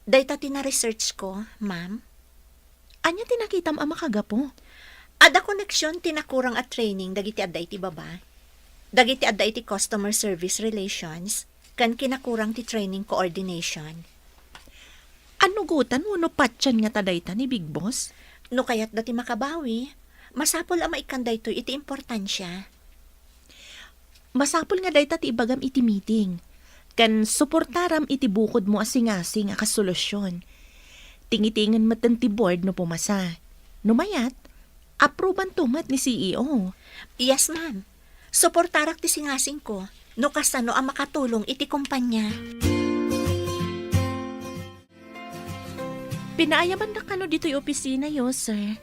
Dayta ti na-research ko, ma'am. Ania ti nakitam a makagapu? Adda connection ti nakurang a training dagiti adda iti baba, dagiti adda iti customer service relations, ken kinakurang ti training coordination. Annugotan wenno patien ngata dayta ni Big Boss? No kayatda ti makabawi, masapul a maikkan daytoy iti importansia. Masapul nga dayta ti ibagam iti meeting, ken suportaram iti bukodmo a singasing a kas solusion. Tingitingen metten ti board no pumasa. No mayat, approbanto met ni C E O. Yes, ma'am. Suportarak ti singasingko no kasano a makatulong iti kumpanya. Pinaayamandak kano ditoy opisinayo, sir.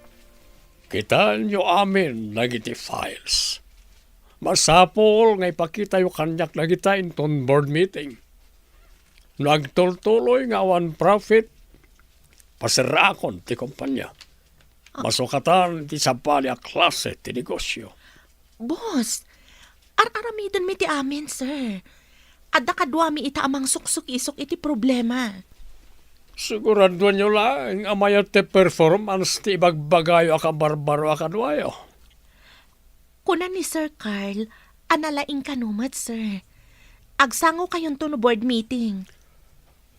Kitaenyo amin dagiti files. Masapul nga ipakitayo kaniak dagita inton board meeting. No agtultuloy nga awan profit, paserraakon ti kumpanya. Masukatan ti sabali a klase ti negosyo. Boss, ar-aramidenmi ti amin, sir. Adda kaduami ita a mangsuksukisok iti problema. Siguraduanyo laeng a mayat ti performance ti ibagbagayo a kabarbaro a kaduayo. Kuna ni Sir Carl a nalaing kano met, sir. Agsangokayonto no board meeting.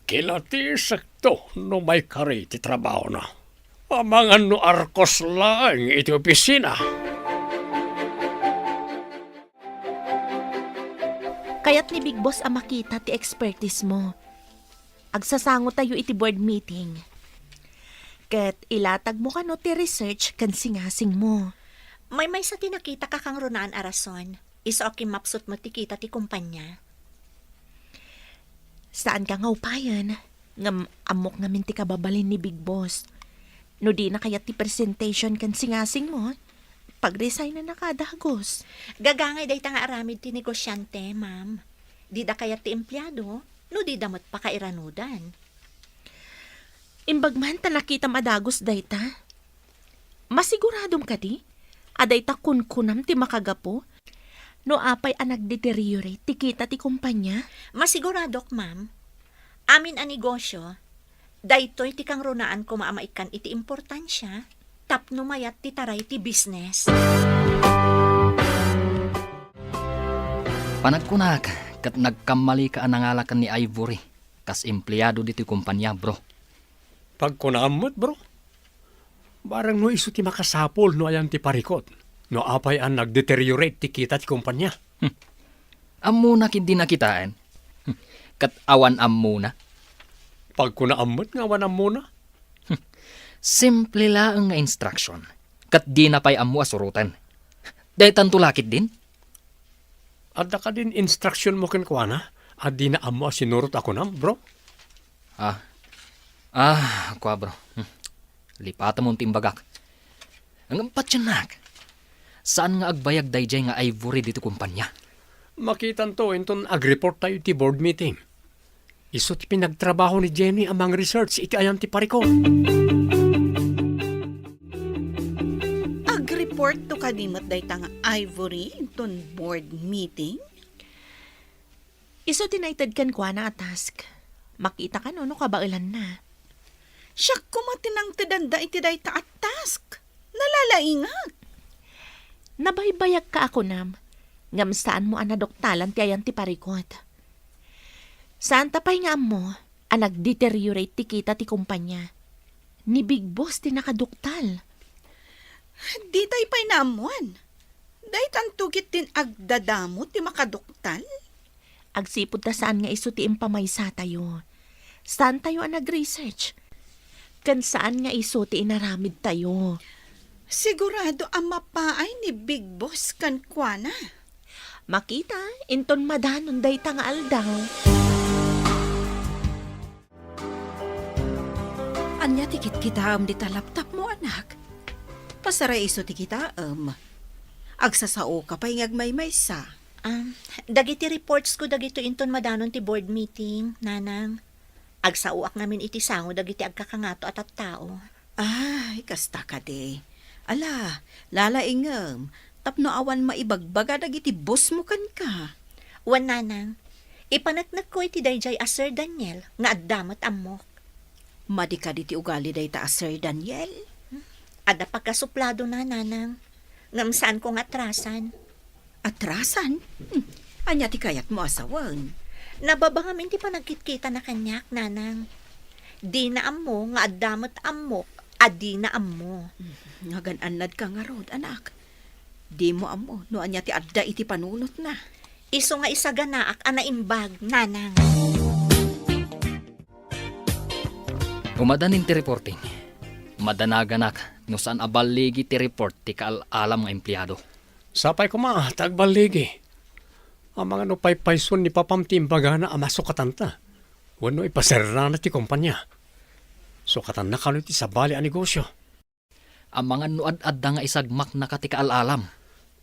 Kinatisekto no maikari ti trabahona. Amangan no arkos laeng iti opisina. Kayat ni Big Boss a makita ti expertise mo. Agsasangotayo iti board meeting. Ket ilatagmo kano ti research ken singasingmo. Maymaysa ti nakitak a kangrunaan a rason. Isu a kimmapsut met ti kita ti kumpanya. Saanka nga upayen, ngem ammok ngamin ti kababalin ni Big Boss. No dina kayat ti presentation ken singasingmo, pagresignen a kada agos. Gagangay dayta nga aramid ti negosiante, ma'am. Dida kayat ti empleyado, no dida met pakairanudan. Imbag man ta nakitam a dagus dayta. Masiguradom kadi a dayta kunkunam ti makagapu no apay a nagdeteriorate ti kita ti kumpanya? Masiguradok, ma'am. Amin a negosyo, daytoy ti kangrunaan koma a maikkan iti importansia tapno mayat ti taray ti business. Panagkunak, ket nagkammalika a nangala ken ni Ivory kas empleado ditoy kumpanya, bro. Pagkunaam met, bro. Barang no isu ti makasapul no ayan ti parikut, no apay a nagdeteriorate ti kita ti kumpanya. Hmm. Ammona ketdi nakitaen. Hmm. Ket awan ammona. Pagkunaam met nga awan ammona. Hmm. Simple laeng nga instruction. Ket dina pay ammo a suroten. Daytanto la ketdin? Adda kadin instruction mo kenkuana a dina ammo a sinurot a kunam, bro? Ah. Ah, kua, bro. Hmm. Lipatemon ti imbagak. Ngem patiennak. Saan nga agbayag daydiay nga Ivory ditoy kumpanya? Makitanto inton agreport tayo iti board meeting. Isu ti pinagtrabaho ni Jenny a mang-research iti ayan ti parikut. Agreport to kadi met dayta nga Ivory inton board meeting? Isu ti naited kenkuana a task. Makita kano no kabaelanna. Siak koma ti nangtedanda iti dayta a task. Nalalaingak. Nabaybayagka a kunam, ngem saanmo a naduktalan ti ayan ti parikut. Saanta pay nga ammo a nagdeteriorate ti kita ti kumpanya. Ni Big Boss ti nakaduktal. Ditay pay naammuan. Daytanto ketdin agdadamo ti makaduktal? Agsipud ta saan nga isu ti impamaysatayo. Saantayo a nag-research. Ken saan nga isu ti inaramidtayo. Sigurado a mapaay ni Big Boss kenkuana. Makita, inton madanon dayta nga aldaw. Ania ti kitkitaem dita laptopmo, anak? Pasaray isu ti kitaem. Agsasaoka pay nga agmaymaysa. Um, dagiti reports ko dagitoy inton madanon ti board meeting, Nanang. Agsaoak ngamin iti sango dagiti agkakangato a tattao. Ay, kasta kadi. Ala, lalaingem, tapno awan maibagbaga dagiti boss mo kenka. Wen, Nanang, ipaneknekko iti daydiay a Sir Daniel nga adda met ammok. Madi kadi ti ugali dayta a Sir Daniel? Adda pagkasupladona, nanang. Ngem saanko nga atrasan. Atrasan? Hmm. Ania ti kayatmo a sawen? Nababa ngamin ti panagkitkitana kaniak, nanang. Dina ammo nga adda met ammok a dina ammo. Hmm. Nagan-annadka ngarud, anak. Dimo ammo no ania ti adda iti panunotna. Isu nga isaganaak a naimbag, nanang. Umadanin ti reporting. Madanaganak no saan a balligi ti report ti kaal-alam nga empleado. Sapay koma ta agballigi. Amangan no paypayson ni papam ti imbagana a masukatanta. Wenno ipaserrana ti kompania. Sukatanna kano iti sabali a negosio. Amangan no ad-adda nga isagmaknaka ti kaal-alam.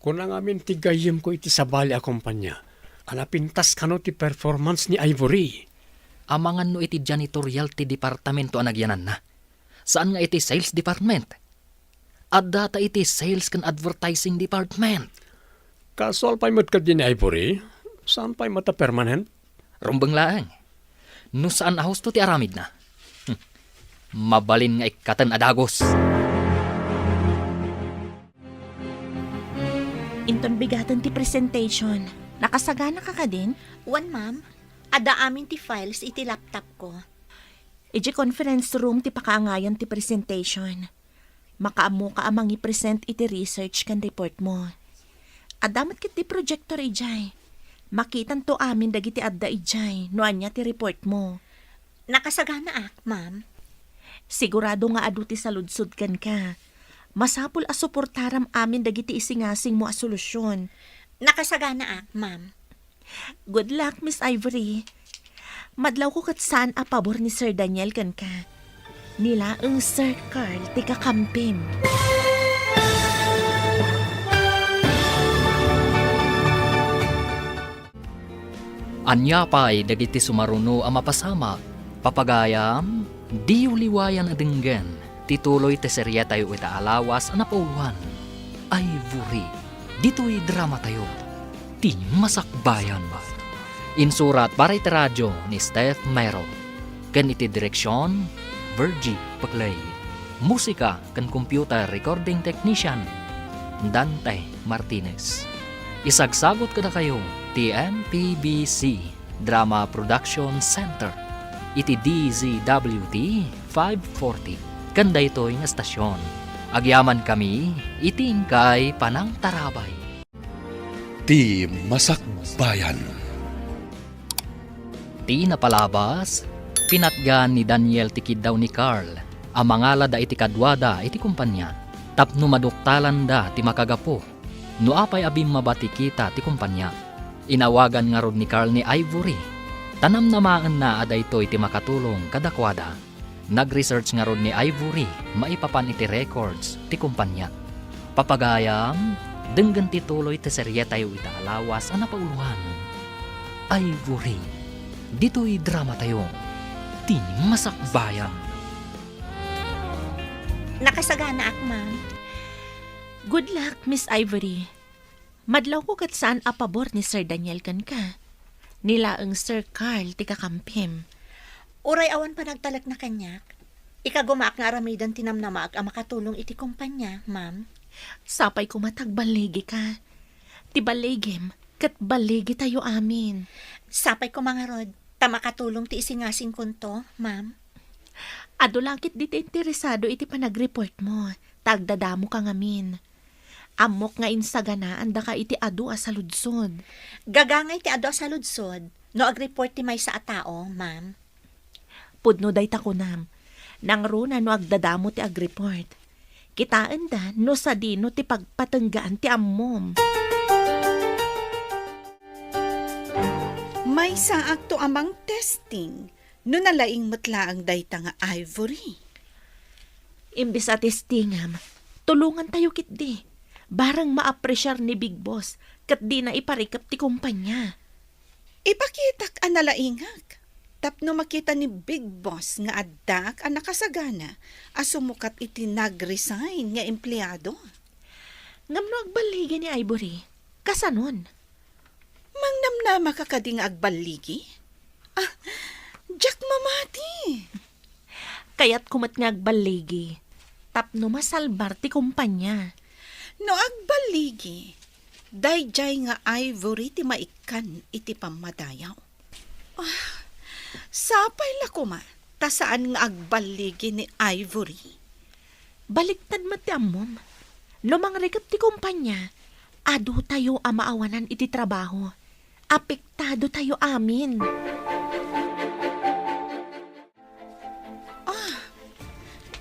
Kuna ngamin ti gayyemko iti sabali a kompania a napintas kano ti performance ni Ivory. Amangan no iti janitorial ti departamento a nagyananna. Saan nga iti sales department. Adda ta iti sales ken advertising department. Kasual pay met kadi ni Ivory? Saan pay met a permanent? Rumbeng laeng. No saan a husto ti aramidna, hmm, mabalin nga ikkaten a dagus. Inton bigaten ti presentation, nakasaganaka kadin? Wen, ma'am. Adda amin ti files iti laptopko. Idiay conference room ti pakaangayan ti presentation. Makaammoka a mangipresent iti research ken report mo. Adda met ketdi projector idiay. Makitanto amin dagiti adda idiay no ania ti report mo. Nakasaganaak, ma'am. Sigurado nga adu ti saludsod kenka. Masapul a suportaram amin dagiti isingasingmo a solusyon. Nakasaganaak, ma'am. Good luck, Miss Ivory. Madlawko ket saan a pabor ni Sir Daniel kenka. Ni laeng Sir Carl ti kakampim. Ania pay dagiti sumaruno a mapasamak, papagayam? Diyo liwayan a denggen ti tuloy ti serietayo ita a lawas a napauloan, Ivory. Ditoy dramatayo, Ti Masakbayan. Insurat para iti radio ni Steph Mero, ken iti direksion, Virgie Paclay. Musika ken computer recording technician, Dante Martinez. Isagsagut kadakayo ti M P B C Drama Production Center iti D Z W T five forty ken daytoy nga estasion. Agyamankami iti inkay panangtarabay. Ti Masakbayan. Ti napalabas, pinatgan ni Daniel ti kiddaw ni Carl a mangalada iti kaduada iti kompania tapno maduktalanda ti makagapu no apay a bimmaba ti kita ti kompania. Inawagan ngarud ni Carl ni Ivory ta namnamaenna a daytoy ti makatulong kadakuada. Nag-research ngarud ni Ivory maipapan iti records ti kompania. Papagayam, denggen ti tuloy ti serietayo ita a lawas a napauloan, Ivory. Ditoy dramatayo, Ti Masakbayan. Nakasaganaak, ma'am. Good luck, Miss Ivory. Madlawko ket saan a pabor ni Sir Daniel kenka. Ni laeng Sir Carl ti kakampim. Uray awan panagtalekna kaniak, ikagumaak nga aramiden ti namnamaak a makatulong iti kompania, ma'am. Sapay koma ta agballigika. Ti balligim ket balligitayo amin. Sapay koma ngarud ta makatulong ti isingasingkonto, ma'am. Adu la ketdi ti interesado iti panagreport mo, ta agdadamoka ngamin. Ammok nga insaganaandaka iti adu a saludsod. Gagangay ti adu a saludsod no agreport ti maysa a tao, ma'am. Pudno dayta kunam. Nangruna no agdadamo ti agreport. Kitaenda no sadino ti pagpatenggaan ti ammom. Maysaakto a mangtesting no nalaing met laeng dayta nga Ivory. Imbes a testingam, tulongantayo ketdi. Bareng maapresiar ni Big Boss ket dina iparikep ti kompania. Ipakitak a nalaingak tapno makita ni Big Boss nga addaak a nakasagana a sumukat iti nag-resign nga empleado. Ngem no agballigi ni Ivory, kasanon? Mangnamnamaka kadi nga agballigi? Ah, diak mamati. Kayatko met nga agballigi. tapno masalbar ti kompania. No agballigi, daydiay nga Ivory ti maikkan iti pammadayaw. Ah, sapay la koma ta saan nga agballigi ni Ivory. Baliktad met ti ammom. No mangrikep ti kompania, adutayo a maawanan iti trabaho. Apektado tayo amin. Ah,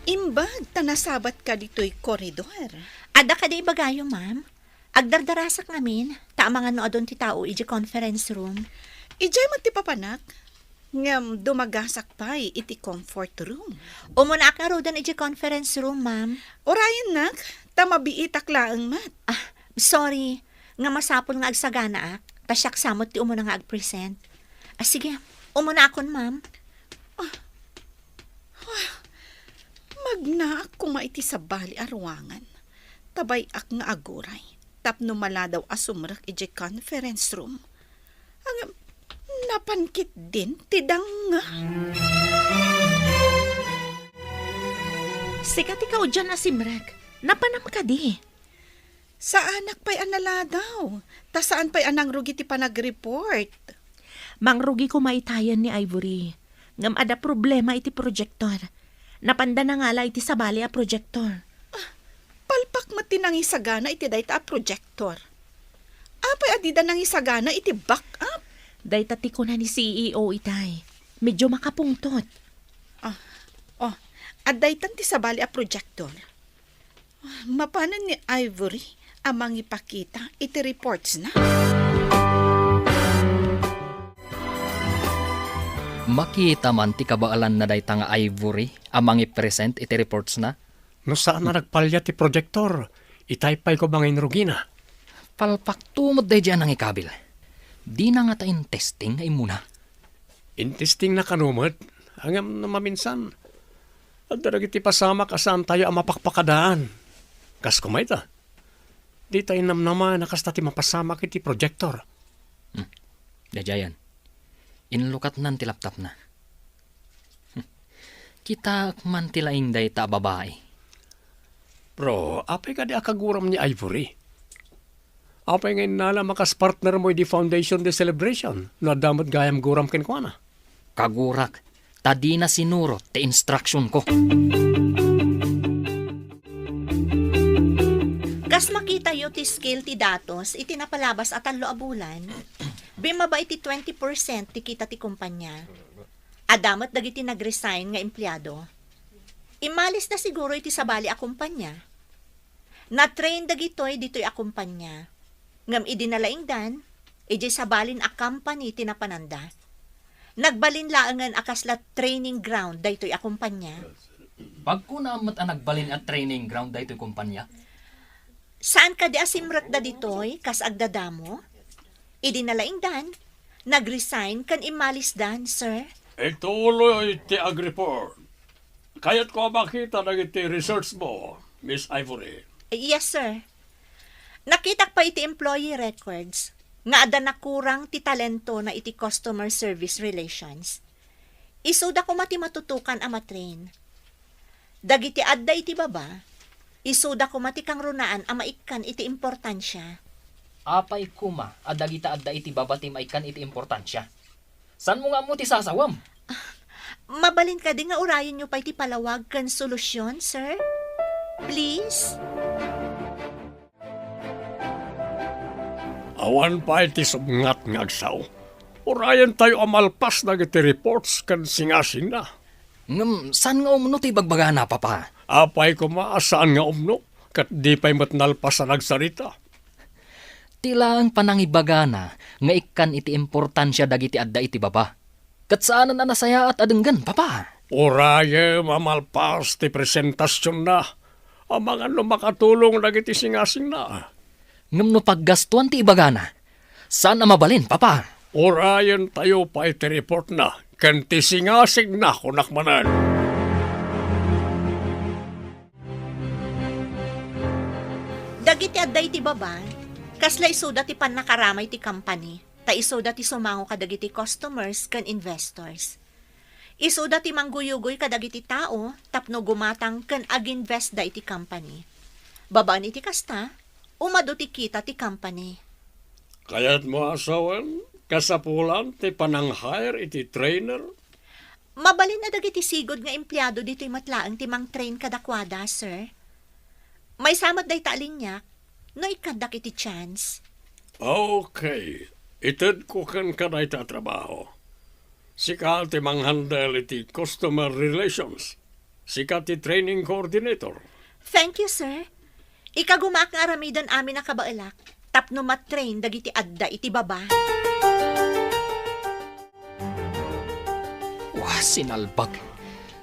imbag ta nasabatka ditoy koridor. Adda kadi ibagayo, ma'am? Agdardarasak ngamin, ta amangan no adun ti tao iti conference room. Idiay met ti papanak, ngem dumagasak pay iti comfort room. Umunaak ngaruden iti conference room, ma'am. Urayennak, ta mabiitak laeng met. Ah, sorry, nga masapul nga agsaganaak, ta siak sa met ti umuna nga agpresent. Ah, sige, umunaakon, ma'am. Ah, ah, magnaak koma iti sabali a ruangan. Ta bay-ak nga aguray tapno maladaw a sumrek idiay conference room. Ngem, napan ketdin ti danga. Sika ti kaudian a simrek. Napanam kadi? Saanak pay a naladaw, ta saan pay a nangrugi ti panagreport. Mangrugi koma itayen ni Ivory. Ngem adda problema iti proyektor. Napanda nangala iti sabali a proyektor. Ah, palpak met ti nangisagana iti dayta a proyektor. Apay a dida nangisagana iti backup? Dayta ti kuna ni C E O itay. Medyo makapungtot. Ah, oh, adda itan ti sabali a proyektor. Mapanen ni Ivory a mangipakita iti reportsna. Makita man ti kabaelanna dayta nga Ivory a mangipresent iti reportsna? No saan a nagpalia ti proyektor, itay pay koma nga inrugina. Palpakto met daydiay a nangikabil. Dina ngata intesting nga immuna? Intestingna kano met, ngem no maminsan, adda dagiti pasamak a saantayo a mapakpakadaan. Kas koma ita, dita innamnama a kasta ti mapasamak iti proyektor. Hmm. Daydiayen, inlukatnan ti laptopna. Hmm. Kitaek man ti laing dayta a babai. Pero, apay kadi a kaguram ni Ivory? Apay nga innalam a kas partnermo idi Foundation Day celebration no adda met gayam guram kenkuana? Kagurak, ta dina sinurot ti instructionko. Kas makitayo ti scale ti datos iti napalabas a tallo a bulan, bimaba iti twenty percent ti kita ti kompania. Adda met dagiti nag-resign nga empleado. Immalisda siguro iti sabali a kompania. Na-train dagitoy ditoy a kompania. Ngem idi nalaingdan, idiay sabalin a company ti napananda. Nagbalin laengen a kasla training ground daytoy a kompania. Pagkunam met a nagbalin a training ground daytoy kompania? Saan kadi a simrekda ditoy kas agdadamo? Idi nalaingdan, nag-resign ken immalisdan, sir. Ituloy ti agreport. Kayatko a makita dagiti research mo, Miss Ivory. Yes, sir. Nakitak pay iti employee records nga adda nakurang ti talentona iti customer service relations. Isuda koma ti matutukan a matrain. Dagiti adda iti baba, isuda koma ti kangrunaan a maikkan iti importansia. Apay koma a dagita adda iti baba ti maikkan iti importansia? Saanmo nga ammo ti sasawam? Mabalin kadi nga urayenyo pay ti palawag ken solusyon, sir? Please? Awan pay ti subngat nga agsao. Urayentayo a malpas dagiti reports ken singasingna. Ngem saan nga umno ti ibagbagana, Papa? Apay koma a saan nga umno, ket di pay met nalpas a nagsarita. Ti laeng panangibagana nga ikkan iti importansia dagiti adda iti baba. Ket saanen a nasayaat a denggen, Papa. Urayem a malpas ti presentasionna, amangan no makatulong dagiti singasingna. Ngem no paggastuan ti ibagana, saan a mabalin, Papa. Urayentayo pay ti reportna ken ti singasingna, kunak manen. Dagiti adda iti baba, kasla isuda ti pannakaramay ti company, ta isuda ti sumango kadagiti customers ken investors. Isuda ti mangguyugoy kadagiti tao tapno gumatang ken aginvestda iti company. Babaen iti kasta, umadu ti kita ti company. Kayatmo a sawen, kasapulan ti panang-hire iti trainer? Mabalin a dagiti sigud nga empleado ditoy met laeng ti mang-train kadakuada, sir. Maysa met dayta a liniak, no ikkaddak iti chance. Okay. Itedko kenka dayta a trabaho. Sika ti mang-handle iti customer relations. Sika ti training coordinator. Thank you, sir. Ikagumaak nga aramiden amin a kabaelak tapno ma-train dagiti adda iti baba. Wah, sinalbag.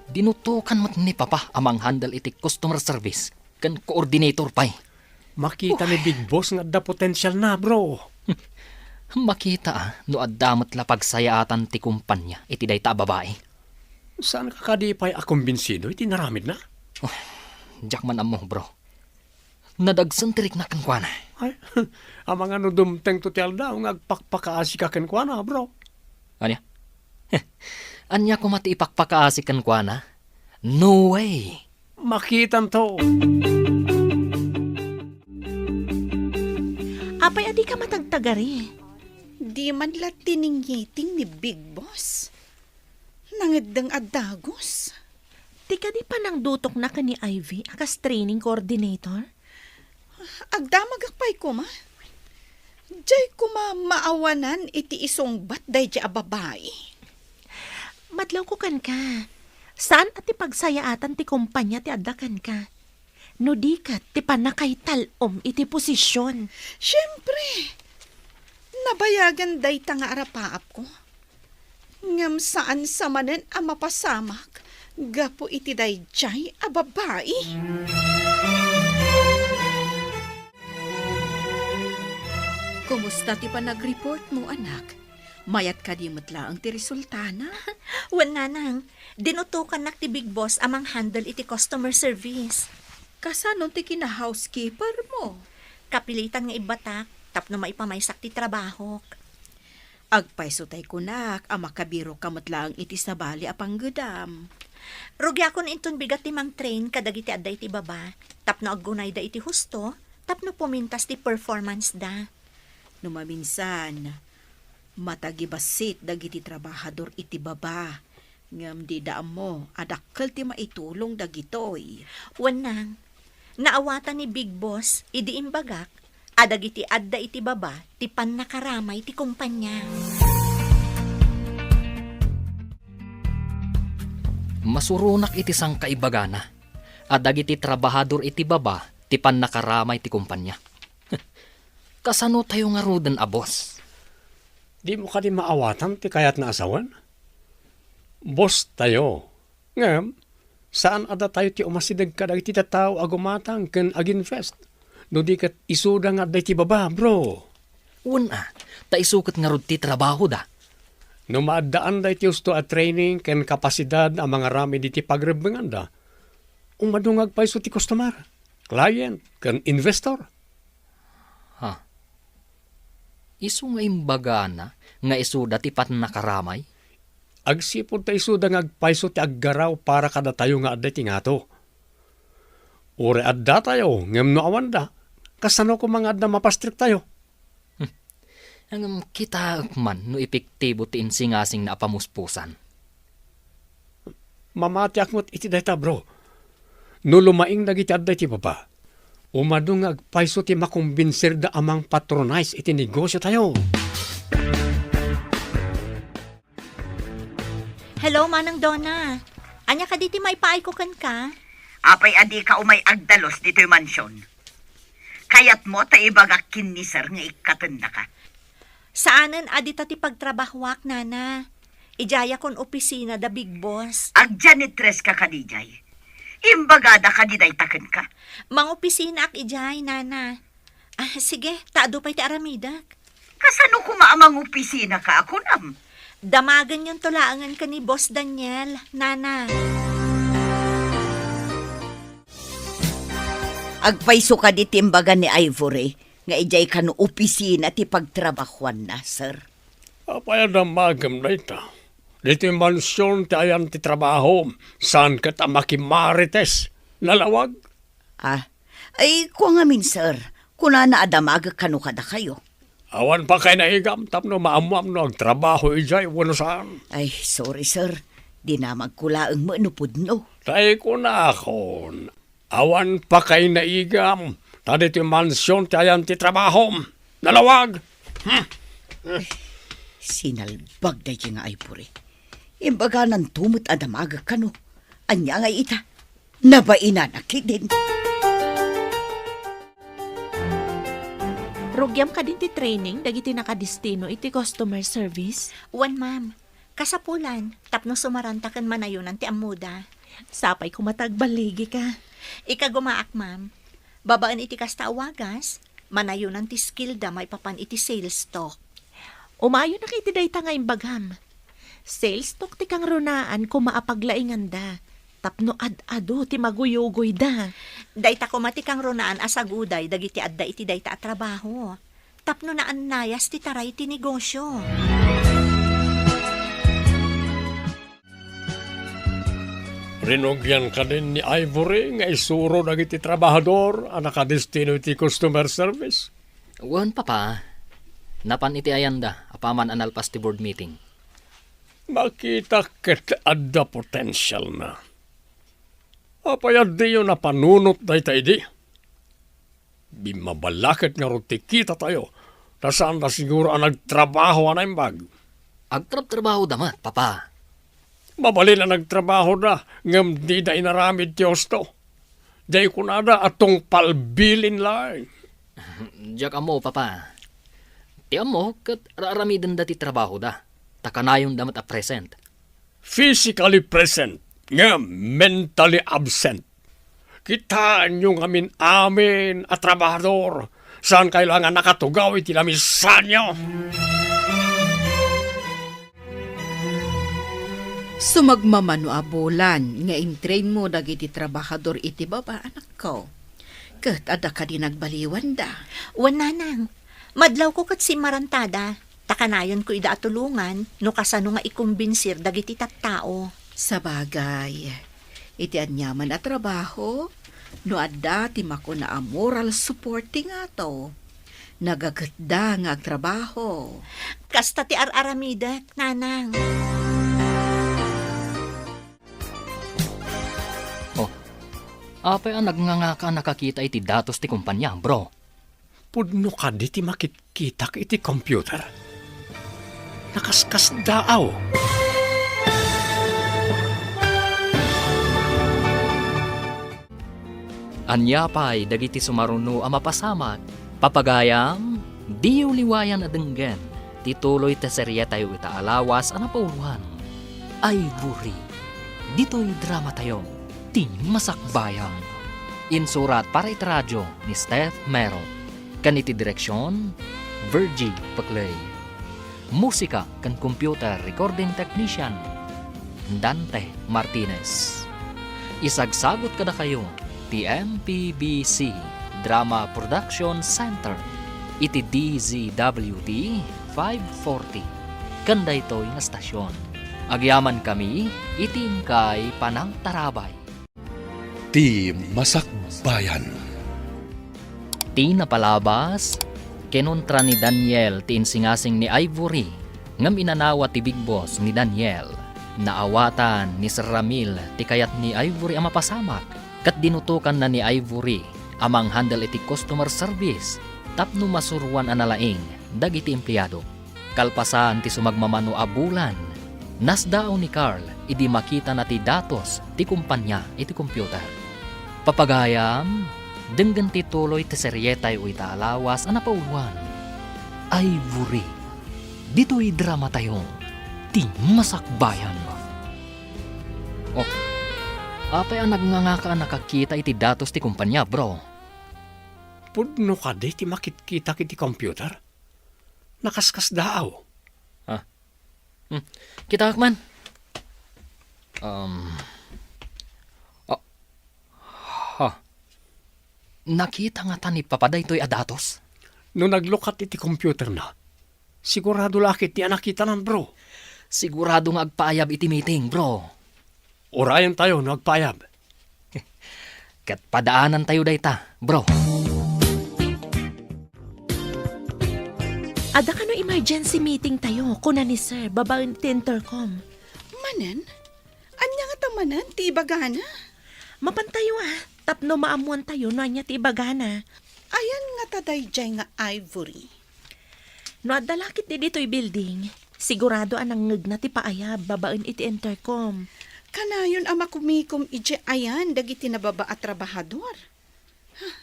Dinutokan met ni Papa a mang-handle iti customer service ken coordinator pay. Makita ni Big Boss nga adda potensial na, bro. Makita, ah, no adda met la pagsayaatan ti kumpanya iti dayta a babai. Saanka kadi pay a kumbinsido iti naramidna? Oh, diak man ammo, bro. Nadagsen ti rikna kenkuana. Ay, amangan no dumtengto ti aldaw nga agpakpakaasika kenkuana, bro. Ania? Ania koma ti ipakpakaasi kenkuana? No way! Makitanto. Apay a dika matagtagari? Di man la tininggiting ni Big Boss. Nangeddeng a dagus. Ti kadi panangdutokna ken ni Ivy a kas training coordinator? Agdamagak pay koma. Diay koma maawanan iti isungbat daydi a babai. Madlawko kenka. Saan a ti pagsayaatan ti kumpanya ti adda kenka. No di ket ti pannakaital-om iti posision. Siempre, nabayagan dayta nga arapaapko. Ngem saan sa manen a mapasamak gapu iti daydiay a babai. Kumusta ti panagreport mo, anak? Mayat kadi met laeng ti resultana? Wen, nanang, dinutokannak ti Big Boss a mang-handle iti customer service. Kasano ti kina-housekeeper mo? Kapilitan nga ibbatak tapno maipamaysak ti trabahok. Agpayso tay kunak a makabiroka met laeng iti sabali a panggedam. Rugiakon inton bigat ti mang-train kadagiti adda iti baba tapno aggunayda iti husto tapno pumintas ti performance da. No maminsan, matagibassit dagiti trabahador iti baba, ngem dida ammo a dakkel ti maitulong dagitoy. Wen, nang, naawatan ni Big Boss idi imbagak a dagiti adda iti baba ti pannakaramay ti kumpanya. Masuronak iti sangkaibagana a dagiti trabahador iti baba ti pannakaramay ti kumpanya. Kasano tayo ngaruden a boss? Dimo kadi maawatan ti kayatna a sawen? Boss tayo. Ngem, saan a datayo ti umasideg kadagiti tattao a gumatang ken aginvest. No di ket isuda nga adda iti baba, bro. Wen a, ta isu ket ngarud ti trabahoda. No maaddaanda iti husto a training ken kapasidad a mangaramid iti pagrebbenganda, umadu nga agpayso ti customer, client, ken investor. Ha? Isu nga imbagana nga isuda ti pannakaramay? Agsipud ta isuda nga agpayso ti aggaraw para kadatayo nga adda iti ngato. Uray addatayo, ngem no awanda, kasano koma nga adda mapastriktayo? Hmm. Ngem kitaek man no epektibo ti insingasingna a pamuspusan. Mamatiak met iti dayta, bro. No lumaing dagiti adda iti baba, umadu nga agpayso ti makombinsirda a mangpatronize iti negosiotayo. Hello, Manang Donna. Ania kadi ti maipaayko kenka? Apay a dika umay agdalus ditoy mansion? Kayatmo ta ibagak ken ni Sir nga ikkatennaka? Saanen a dita ti pagtrabahoak, Nana. Idiayakon opisina da Big Boss. Agjanitress ka kadi idiay? Imbagada kadi dayta kenka? Mangopisinaak idiay, Nana. Ah, sige, ta adu pay ti aramidek. Kasano koma a mangopisinaka a kunam? Damagenyonto laengen ken ni Boss Daniel, Nana. Agpayso kadi ti imbaga ni Ivory nga idiay kano opisina ti pagtrabahoanna, sir? Apay a damagem dayta? Ditoy mansion ti ayan ti trabaho, saan ket a makimarites. Nalawag? Ah, ay, kua ngamin, sir. Kunana a damagek kano kadakayo. Awan pakainaigam tapno maammoam no agtrabaho idiay wenno saan. Ay, sorry, sir. Dinamagko laeng met no pudno. Tay kunakon, awan pakainaigam, ta ditoy mansion ti ayan ti trabahom. Nalawag! Hmm. Sinalbag daydi nga Ivory. Imbagananto met a damagek kano. Ania nga ita? Nabainana ketdin. Rugiam kadin ti training dagiti nakadestino iti customer service? Wen, ma'am. Kasapulan, tapno sumaranta ken manayonan ti ammoda. Sapay koma ta agballigika. Ikagumaak, ma'am. Babaen iti kasta a wagas, manayonan ti skillda maipapan iti sales talk. Umayonak iti dayta nga imbagam. Sales talk ti kangrunaan koma a paglainganda tapno ad-adu ti maguyugoyda. Dayta koma ti kangrunaan a saguday dagiti adda iti dayta a trabaho tapno naannayas ti taray ti negosio. Rinugian kadin ni Ivory nga isuro dagiti trabahador a nakadestino iti customer service? Wen, Papa. Napan iti ayanda apaman a nalpas ti board meeting. Makita ket adda potensialna. Apay a diyo napanunot dayta idi? Bimmabalaket ngarud ti kitatayo, ta saanda siguro a nagtrabaho a naimbag. Agtrabtrabahoda met, Papa. Mabalin a nagtrabahoda, ngem dida inaramid ti husto. Diay kunada a tungpal bilin laeng. Diak ammo, Papa. Ti ammo, ket ar-aramidenda ti trabahoda, ta kanayonda met a present. Physically present, ngem mentally absent. Kitaenyo ngamin amin a trabahador, saankayo la nga nakatugaw iti lamisanyo. Sumagmamano a bulan nga intrainmo dagiti trabahador iti baba, anakko. Ket adda kadi nagbaliwanda? Wen, nanang. Madlawko ket simmarantada, ta kanayonko ida a tulongan no kasano nga ikombinsir dagiti tattao. Sabagay, iti aniaman a trabaho, no adda ti makuna a moral support ti ngato, nagaketda nga agtrabaho. Kasta ti ar-aramidek, nanang. Oh, apay a nagngangaka a nakakita iti datos ti kompania, bro? Pudno kadi ti makitkitak iti computer? Nakaskasdaaw. Ania pay dagiti sumaruno a mapasamak? Papagayam, diyo liwayan a denggen ti tuloy ti serietayo ita a lawas a napauluan, Ivory. Ditoy dramatayo, ti Masakbayan. Insurat para iti radio ni Steph Mero, ken iti direksion, Virgie Peclay. Musika ken computer recording technician, Dante Martinez. Isagsagut kadakayo ti M P B C Drama Production Center iti D Z W T five forty ken daytoy nga stasyon. Agyamankami iti inkay panangtarabay. Ti Masakbayan. Ti napalabas, kinontra ni Daniel ti insingasing ni Ivory, ngem inanawa ti Big Boss ni Daniel. Naawatan ni Sir Ramil ti kayat ni Ivory a mapasamak, ket dinutokanna ni Ivory a manghandle iti customer service tapno masuroan a nalaing dagiti empleyado. Kalpasan ti sumagmamano a bulan, nasdaaw ni Carl idi makitana ti datos ti kompania iti computer. Papagayam, denggen ti tuloy ti serietayo ita a lawas a napauluan, Ivory. Ditoy dramatayo, ti Masakbayan. Oh, apay a nagngangaka a nakakita iti datos ti kompania, bro? Pudno kadi ti makitkitak iti computer? Nakaskasdaaw. Ah. Hmm. Kitaak man. Um, ah, ha. Nakita ngata ni Papa daytoy a datos? No naglukat iti computer na, sigurado la ket ti a nakitanan, bro. Sigurado nga agpaayab iti meeting, bro. Urayentayo no agpaayab. Ket padaanantayo dayta, bro. Adda kano emergency meeting tayo, kuna ni Sir, babaen ti intercom. Manen? Ania ngata manen ti ibagana? Mapantayo, ah, tapno maammoantayo no ania ti ibagana. Ayan ngata daydiay nga Ivory? No adda la ketdi ditoy building, sigurado a nangngegna ti paayab babaen iti intercom. Kanayon a makumikom idiay ayan dagiti nababa a trabahador.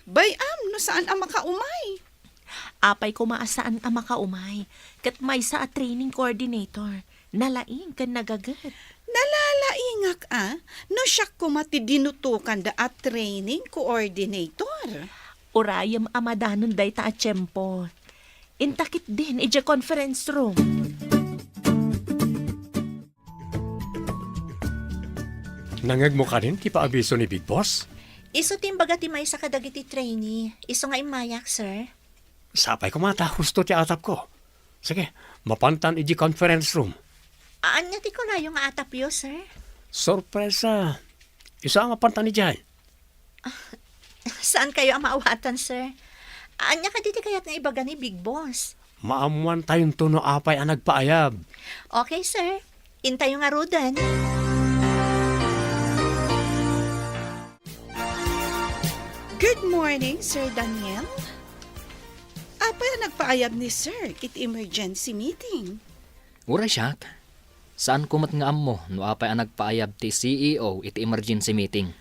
Bay-am no saan a makaumay. Apay koma a saan a makaumay, ket maysa a training coordinator, nalaing ken nagaget. Nalalaingak a no siak koma ti dinutokanda a training coordinator. Urayem a madanon dayta a tiempo. Inta ketdin idiay conference room. Nangngegmo kadin ti paabiso ni Big Boss? Isu ti imbaga ti maysa kadagiti trainee. Isu nga immayak, sir. Sapay koma ta husto ti atapko. Sige, mapantan idiay conference room. Ania ti kunayo nga atapyo, sir? Sorpresa. Isu a mapantan idiay. Saankayo a maawatan, sir? Ania kadi ti kayat nga ibaga ni Big Boss? Maammoantayonto no apay a nagpaayab. Okay, sir. Intayo ngaruden. Good morning, Sir Daniel. Apay a nagpaayab ni Sir iti emergency meeting? Uray siak, saanko met nga ammo no apay a nagpaayab ti C E O iti emergency meeting.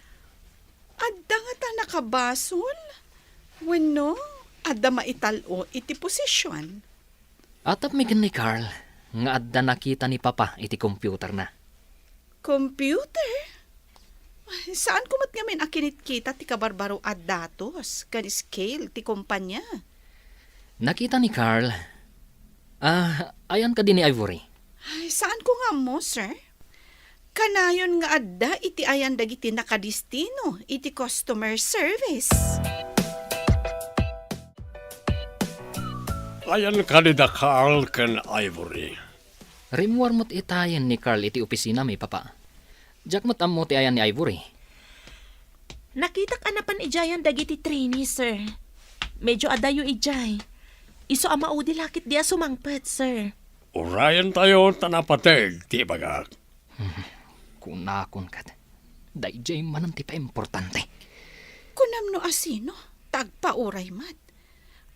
Adda ngata nakabasol? Wenno, adda maital-o iti posisyon? Atapmi ken ni Carl nga adda nakita ni Papa iti computerna. Computer? Ay, saanko met ngamin a kinitkita ti kabarbaro a datos ken scale ti kompanya. Nakita ni Carl. Ah, ayan kadi ni Ivory? Ay, saanko nga ammo, sir. Kanayon nga adda iti ayan dagiti nakadistino iti customer service. Ayan kadi da Carl ken Ivory? Rimmuar met itayen ni Carl iti opisinami, Papa. Diak met ammo ti ayan ni Ivory. Nakitak a napan idiayan dagiti trainee, sir. Medyo adayo idiay. Isu a maudi la ketdi a sumangpet, sir. Urayentayo ta napateg ti ibagak. Kunakon ket, daydiay manen ti paimportante. Kunam no asino, ta agpauray met.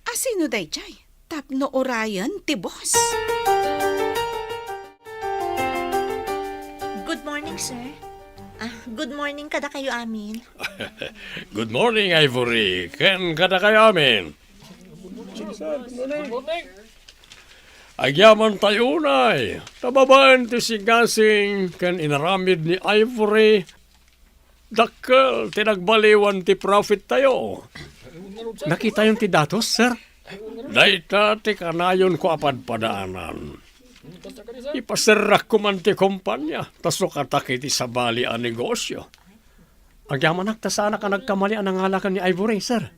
Asino daydiay? Tapno urayen ti boss. Good morning, sir. Ah, good morning kadakayo amin. Good morning, Ivory, ken kadakayo amin. Agyamantayo unay, ta babaen ti sigasing ken inaramid ni Ivory, dakkel ti nagbaliwan ti profittayo. Nakitayon ti datos, sir? Dayta ti kanayonko a padpadaanan. Ipaserrakko man ti kompania, ta sukatak iti sabali a negosyo. Agyamanak ta saanak a nagkamali a nangala ken ni Ivory, sir.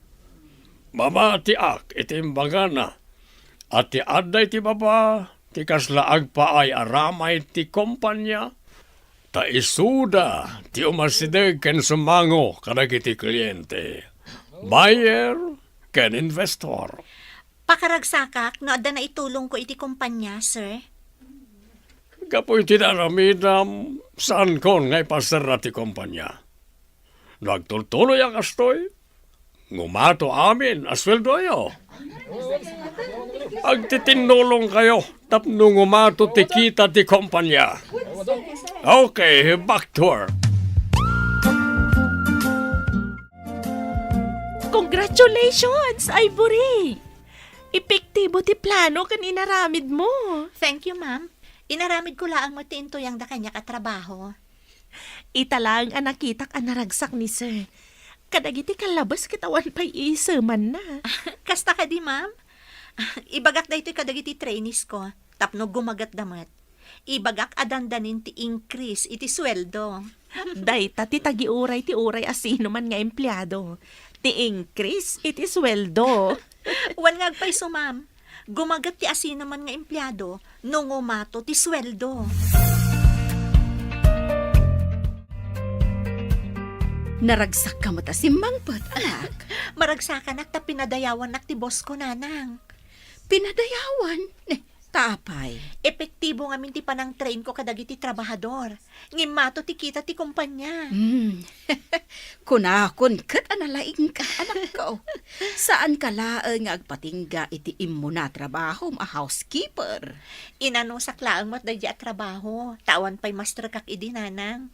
Mamatiak iti imbagana a ti adda iti baba ti kasla agpaay a ramay ti kompania, ta isuda ti umasideg ken sumango kadagiti kliente, buyer, ken investor. Pakaragsakak no adda naitulongko iti kompania, sir. Gapu iti naramidam, saankon nga ipaserra ti kompania. No agtultuloy a kastoy, ngumato amin a sueldoyo. Agtitinnulongkayo tapno ngumato ti kita ti kompania. Okay, back to work. Congratulations, Ivory! Epektibo ti plano ken inaramidmo. Thank you, ma'am. Inaramidko laeng met ti intuyangda kaniak a trabaho. Ita laeng a nakitak a naragsak ni Sir. Kadagiti kallabes ket awan pay iisemanna. Kasta kadi, ma'am? Ibagak daytoy kadagiti trainees ko tapno gumagetda met. Ibagak a dandanin ti increase iti sueldo. Dayta ti tagiuray ti uray a sinoman nga empleado. Ti increase iti sueldo. Wen nga agpayso, ma'am. Gumaget ti asinoman nga empleado no ngumato ti sueldo. Naragsakka met a simmangpet, anak. Maragsakanak ta pinadayawannak ti boss ko, nanang. Pinadayawan? Eh, ta apay? Epektibo ngamin ti panangtrain ko kadagiti trabahador. Ngimmato ti kita ti kumpanya. Hmm. Kunakon ket a nalaingka, anakko. Saanka laeng nga agpatingga iti immuna a trabahom a housekeeper. Inanusak laeng met daydi a trabaho, ta awan pay masterkak idi, nanang.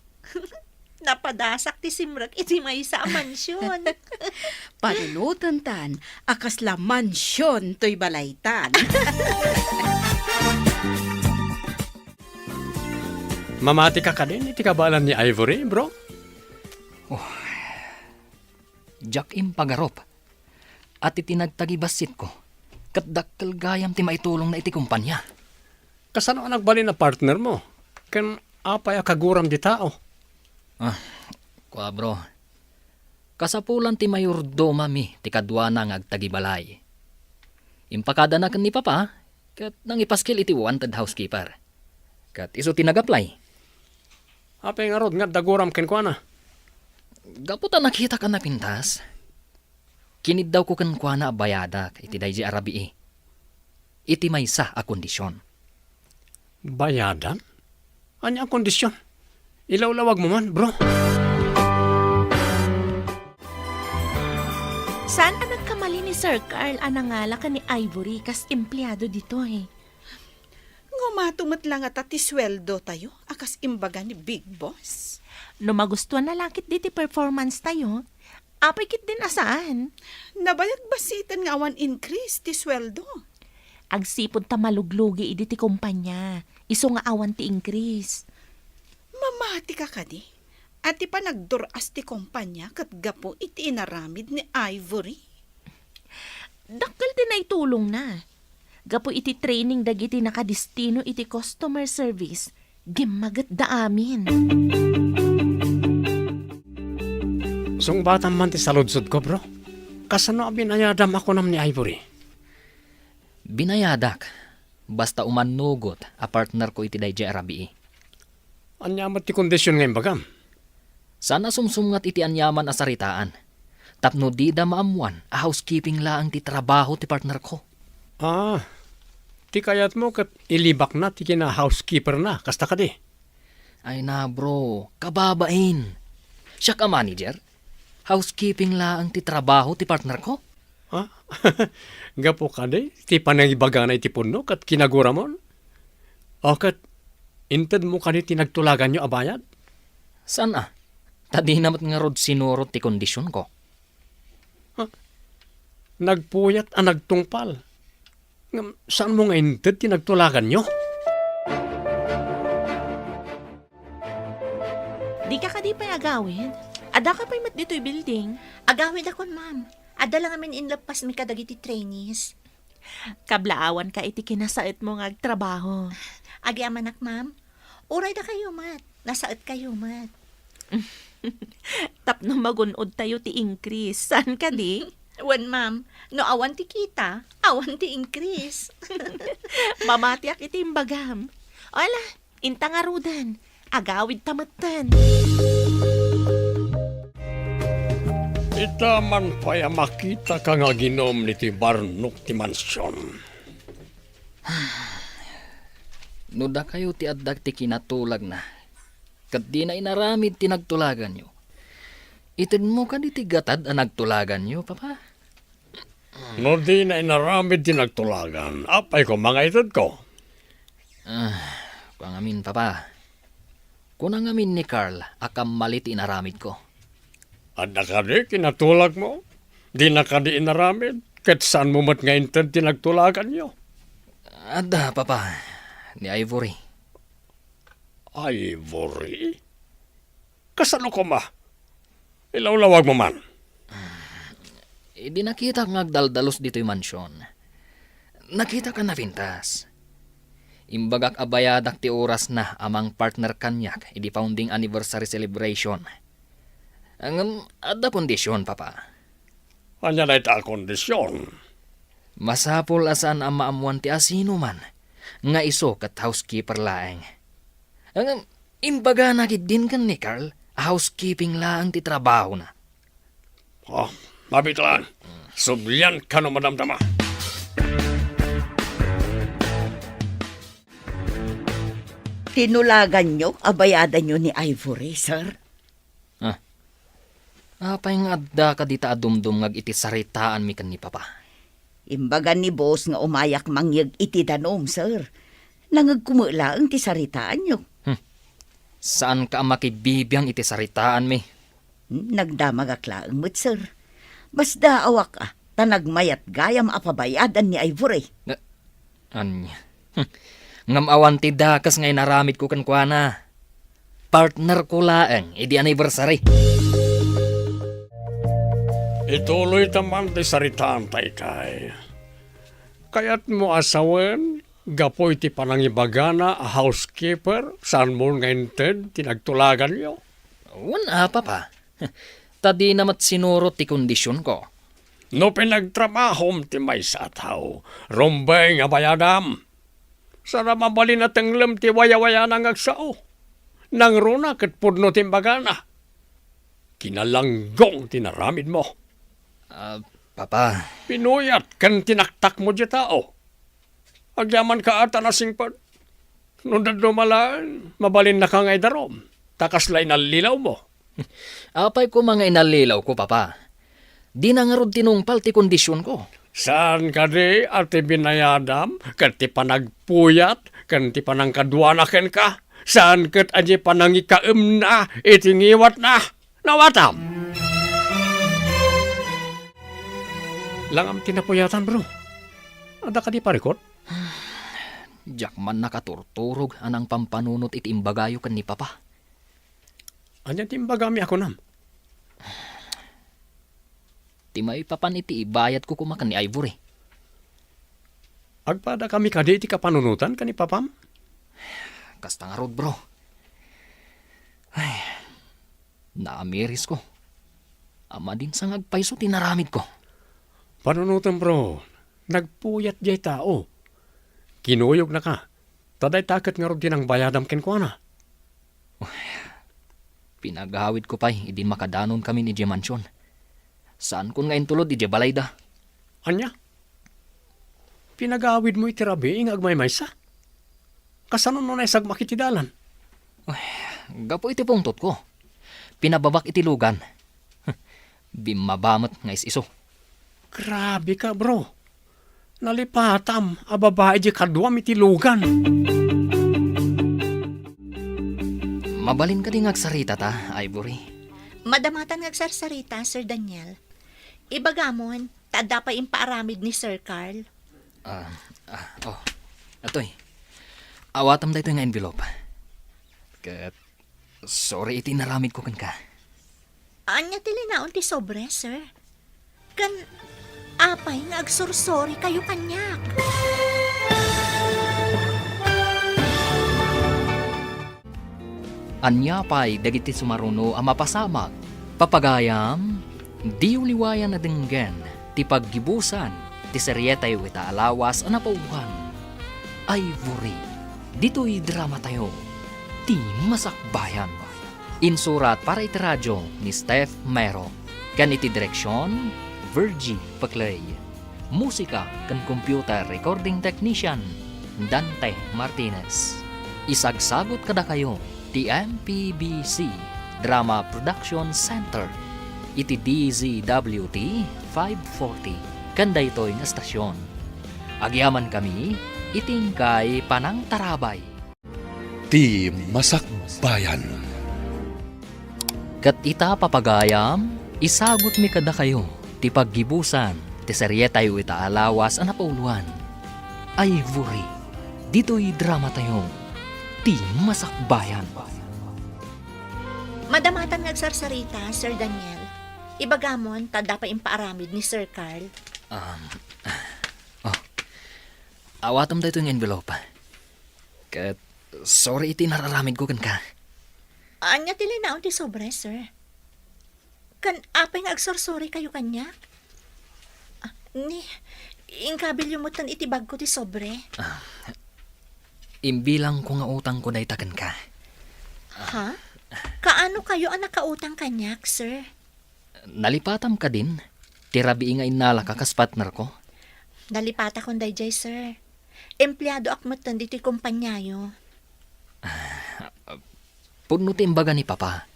Napadasak ti simrek iti maysa a mansion. Panunotentan a kasla mansion toy balaytan. Mamatika kadin iti kabaelan ni Ivory, bro? Oh. Diak impagarup. Iti nagtagibassitko, ket dakkel gayam ti maitulongna iti kumpanya. Kasano a nagbalin a partner mo? Ken apay a kaguram di tao? Ah, kua, bro. Kasapulan ti mayordomami ti kaduana nga agtagibalay. Impakadana ken ni Papa, ket nangipaskil iti wanted housekeeper. Ket isu ti nag-apply. Apay ngarud nga adda guram kenkuana? Gapu ta nakitak a napintas, kiniddawko kenkuana a bayadak iti daydi a rabii. Iti maysa a kondision. Bayadan? Ania a kondision? Ilawlawag mo man, bro. Saan a nagkamali ni Sir Carl a nangala ken ni Ivory kas empleado ditoy? Ngumato met la ngata ti sueldotayo a kas imbaga ni Big Boss? No magustuanna la ketdi ti performance tayo, apay ketdin a saan? Nabayag bassiten nga awan increase ti sueldo. Agsipud ta maluglugi idi ti kumpanya, isu nga awan ti increase. Mamatika kadi a ti panagdur-as ti kumpanya ket gapu iti inaramid ni Ivory? Dakkel ti naitulongna. Gapu iti training dagiti nakadistino iti customer service, gimmagetda amin. Sungbatam man ti saludsodko, bro. Kasano a binayadam a kunam ni Ivory? Binayadak, basta umannugot a partnerko iti daydiay a rabii. Ania met ti kondision nga imbagam? Saan a sumsumngat iti aniaman a saritaan, tapno dida maammuan a housekeeping laeng ti trabaho ti partnerko. Ah, ti kayatmo ket ilibakna ti kina-housekeeperna, kasta kadi? Ay na, bro, kababain. Siak a manager, housekeeping laeng ti trabaho ti partnerko. Ha? Gapu kadi ti panangibagana iti punno ket kinaguramon? O ket intedmo kadi ti nagtulaganyo a bayad? Saan a? Ta dina met ngarud sinurot ti kondisionko. Ha? Nagpuyat a nagtungpal. Ngem saanmo nga inted ti nagtulaganyo? Dika kadi pay agawid? Addaka pay met ditoy building? Agawidakon, ma'am. Adda la ngamin inleppasmi kadagiti trainees. Kablaawanka iti kinasaetmo nga agtrabaho. Agyamanak, ma'am. Uray dakayo met, nasaetkayo met. Tapno magun-odtayo ti increase, saan kadi? Wen, ma'am, no awan ti kita, awan ti increase. Mamatiak iti imbagam. Ala, inta ngaruden, agawidta metten. Ita man pay a makitaka nga aginom iti barnok ti mansion. No dakayo ti adda ti kinatulagna, ket dina inaramid ti nagtulaganyo, itedmo kadi ti gatad a nagtulaganyo, Papa? No dina inaramid ti nagtulagan, apay koma nga itedko? Ah, kua ngamin, Papa. Kuna ngamin ni Carl a kammali ti inaramidko. Adda kadi kinatulagmo? Dina kadi inaramid, ket saanmo met nga inted ti nagtulaganyo? Adda, Papa, ni Ivory. Ivory? Kasano koma? Ilawlawagmo man. Idi nakitak nga agdaldalus ditoy mansion, nakitak a napintas. Imbagak a bayadak ti orasna a mangpartner kaniak idi founding anniversary celebration. Ngem adda kondision, Papa. Ania dayta a kondision? Masapul a saan a maammuan ti asinoman nga isu ket housekeeper laeng. Ngem, imbagana ketdin ken ni Carl a housekeeping laeng ti trabahona. Oh, mabitlan. Sublianka no madamdama. Tinulaganyo a bayadanyo ni Ivory, sir? Ah. Apay nga adda kadita a dumdumngag iti saritaanmi ken ni Papa? Imbaga ni boss nga umayak mangyeg iti danum, sir. Nangegko met laeng ti saritaanyo. Hmm. Saanka a makibibiang iti saritaanmi? Hmm, nagdamagak laeng met, sir. Basdaawak, a, ta nagmayat gayam a pabayadan ni Ivory. Nga, Ania? Hm. Ngem awan ti dakes nga inaramidko kenkuana. Partnerko laeng idi anniversary. Ituloyta man ti saritaanta, ikay. Kayatmo a sawen, gapu iti panangibagana a housekeeper, saanmo nga inted ti nagtulaganyo? Wen a, Papa. Ta dina met sinurot ti kondisionko. No pinagtrabahom ti maysa a tao, rumbeng a bayadam. Saan a mabalin a tenglem ti wayawayana nga agsao. Nangruna ket pudno ti imbagana. Kinalanggong ti naramidmo. Ah, Papa. Pinuyat ken tinaktakmo diay tao. Agyamanka a ta nasingpet. No dadduma laeng, mabalinnaka nga idarum, ta kasla inallilawmo. Apay koma nga inallilawko, Papa? Dina ngarud tinungpal ti kondisionko. Saan kadi a ti binayadam ket ti panagpuyat ken ti panangkaduana kenka? Saan ket a diay panangikaemna iti ngiwatna? Nawatam! Langam ti napuyatan, bro. Adda kadi parikut? Diak man nakaturturog a nangpampanunot iti imbagayo ken ni Papa. Ania ti imbagami a kunam? Ti maipapan iti ibayadko koma ken ni Ivory. Agpadakami kadi iti kapanunotan ken ni Papam? Kasta ngarud, bro. Ay, naamirisko. Amadin sa nga agpayso ti naramidko. Panunotem, bro. Nagpuyat diay tao. Kinuyognaka. Ta dayta ket ngarud ti nangbayadam kenkuana. Pinagawidko pay idi makadanonkamin idiay mansion. Saankon nga intulod idiay balayda. Ania? Pinagawidmo iti rabii nga agmaymaysa? Kasano no naisagmak iti dalan? Uy, gapu iti pungtotko. Pinababak iti lugan. Bimmaba met nga is-isu. Grabe ka, bro. Nalipatam a babai diay kaduam iti lugan. Mabalin kadi nga agsaritata, Ivory? Madamatan nga agsarsarita, Sir Daniel. Ibagamon, ta adda pay impaaramid ni Sir Carl. Ah, ah, oh. Atoy. Awatam daytoy nga envelope. Ket sorry iti inaramidko kenka. Ania ti linaon ti sobre, sir? Ken apay nga agsorsorikayo kaniak? Ania pay dagiti sumaruno a mapasamak? Papagayam, diyo liwayan a denggen ti paggibusan ti serietayo ita a lawas a napauloan. Ivory, ditoy dramatayo, ti Masakbayan. Insurat para iti radio ni Steph Mero, ken iti direksion, Virgie Peclay. Musika ken computer recording technician, Dante Martinez. Isagsagut kadakayo ti M P B C Drama Production Center iti D Z W T five forty ken daytoy nga estasion. Agyamankami iti inkay panangtarabay. Ti Masakbayan. Ket ita, papagayam, isagutmi kadakayo ti paggibusan ti serietayo ita a lawas a napauloan. Ivory, ditoy dramatayo, Ti Masakbayan. Madamatan nga agsarsarita, Sir Daniel. Ibagamon, ta adda pay impaaramid ni Sir Carl. Um, oh. Awatam daytoy nga envelope. Ket sorry iti nararamidko kenka. Ania ti linaon ti sobre, sir? Ken apay nga agsorsorikayo kaniak? Ah, ni, Inkabilyo metten iti bagko ti sobre. Ah, imbilangko nga utangko dayta kenka. Ha? Kaano kayo a nakautang kaniak, sir? Nalipatam kadin ti rabii nga innalaka kas partnerko? Nalipatakon daydiay, sir. Empleadoak metten ditoy kompaniayo. Ah, pudno ti imbaga ni Papa.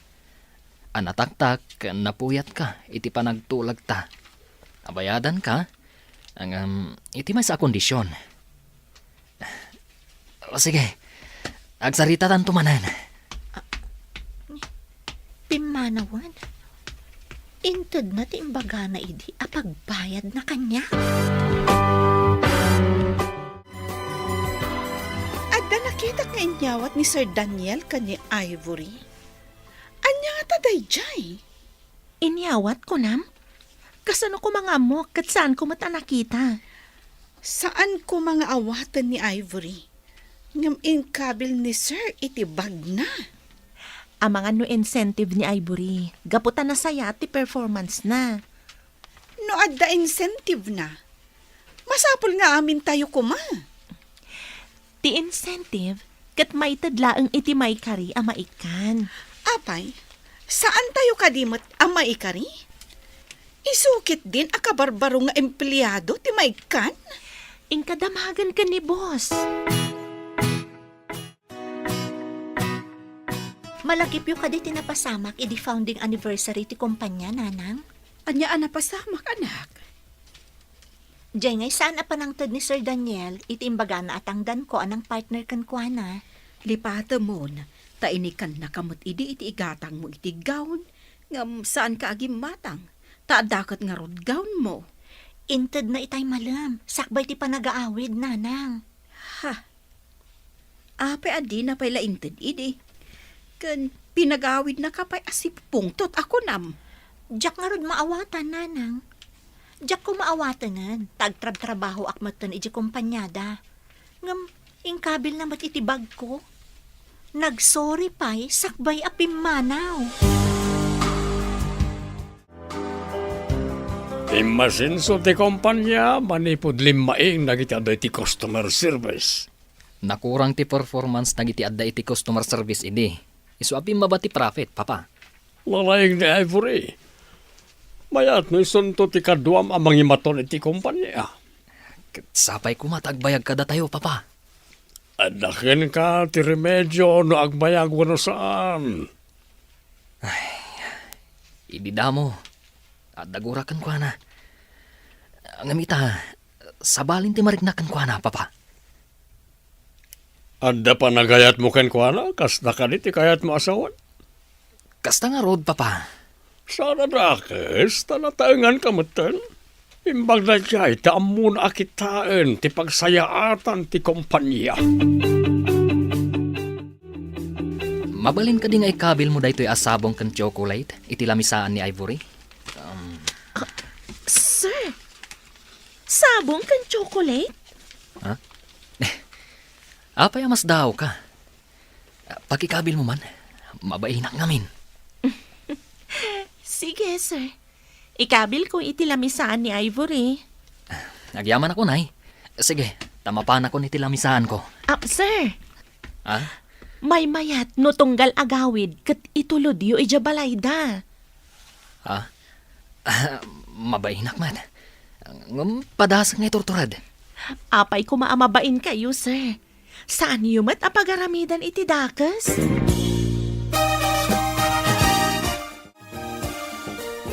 A nataktak, napuyatka iti panagtulagta. Abayadanka, ngem iti maysa a kondisyon. O, sige. Agsaritatanto manen. Pimmanawen? Intedna ti imbagana idi a pagbayadna kaniak? Adda nakitak nga inyawat ni Sir Daniel ken ni Ivory. Ania ngata daydiay? Inyawat, kunam? Kasano koma nga ammok ket saanko met a nakita? Saan koma nga awaten ni Ivory, ngem inkabil ni Sir iti bagna. Amangan no incentive ni Ivory, gapu ta nasayaat ti performance na. No adda incentive na, masapul nga amintayo koma. Ti incentive, ket maited laeng iti maikari a maikkan. Apay, saantayo kadi met a maikari? Isu ketdin a kabarbaro nga empleado ti maikkan? Inka damagen ken ni boss. Malagipyo kadi ti napasamak idi founding anniversary ti kompania, Nanang? Ania a napasamak, anak? Diay ngay saan a panangted ni Sir Daniel iti imbagana a tangdanko a nangpartner kenkuana. Lipatemon, ta inikannaka met idi iti igatangmo iti gown, ngem saanka a gimmatang, ta adda ket ngarud gownmo. Intedna itay malem, sakbay ti panagaawid, Nanang. Ha? Apay a dina pay la inted idi? Ken pinagawidnaka pay a sipupungtot a kunam? Diak ngarud maawatan, Nanang. Diak koma awaten, ta agtrabtrabahoak metten iti kompaniada. Ngem inkabilna met iti bagko. Nagsorry pay sakbay a pimmanaw. Immasenso ti kompania manipud limmaing dagiti adda iti customer service. Nakurang ti performance dagiti adda iti customer service idi. Isu a pimmaba ti profit, Papa. Lalaing ni Ivory. Mayat no isunto ti kaduam a mangimaton iti kompania. Ket sapay koma ta agbayag kadatayo, Papa. Adda kenka ti remedio no agbayag wenno saan. Ay, idi damo, adda gurak kenkuana. Ngem ita, sabalin ti mariknak kenkuana, Papa. Adda panagayatmo kenkuana, kasta kadi ti kayatmo a sawen? Kasta ngarud, Papa. Saan a dakes, ta nataenganka metten. Imbag daydiay, ta ammona a kitaen ti pagsayaatan ti kompania. Mabalin kadi nga ikabilmo daytoy a sabong ken chocolate iti lamisaan ni Ivory? Um, Sir, sabong ken chocolate? Ha? Apay a masdaawka? Pakikabilmo man. Mabainak ngamin. Sige, sir. Ikabilko iti lamisaan ni Ivory. Agyamanakon, ay. Sige, ta mapanakon iti lamisaanko. Ah, sir. Ha? Maymayat no tunggal agawid ket itulodyo idiay balayda. Ha? Ah, mabainak man. Ngem padasek nga iturtured. Apay koma a mabainkayo, sir. Saanyo met a pagaramidan iti dakes?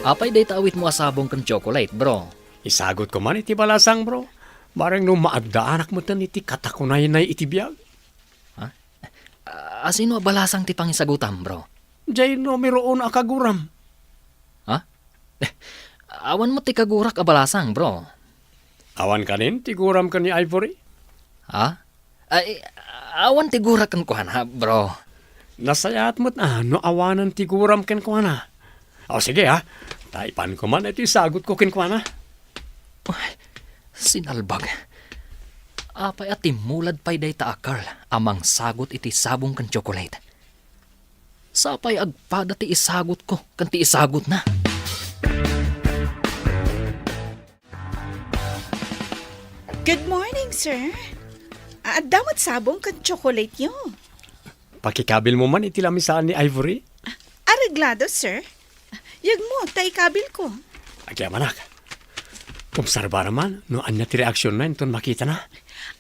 Apay dayta awitmo a sabong ken chocolate, bro? Isagutko man iti balasang, bro. Bareng no maaddaanak metten iti katakunaynay iti biag. Ha? Asino a balasang ti pangisagutam, bro? Jay numero uno a kaguram. Ha? Awan met ti kagurak a balasang, bro. Awan kanin ti guram ken ni Ivory? Ha? Ay, awan ti gurak kenkuana, bro. Nasayaat met a no awanen ti guram kenkuana. O, sige, ha. Ta ipanko man iti sagutko kenkuana. Ay, sinalbag. Apay a timmulad pay dayta a Carl a mangsagut iti sabong ken tsokolate? Sapay agpada ti isagutko ken ti isagutna. Good morning, sir. Adda met sabong ken tsokolate yo. Pakikabilmo man iti lamisaan ni Ivory? Areglado, sir. Yegmo ta ikabilko. Agyamanak. Obserbaram man no ania ti reaksionna inton makitana.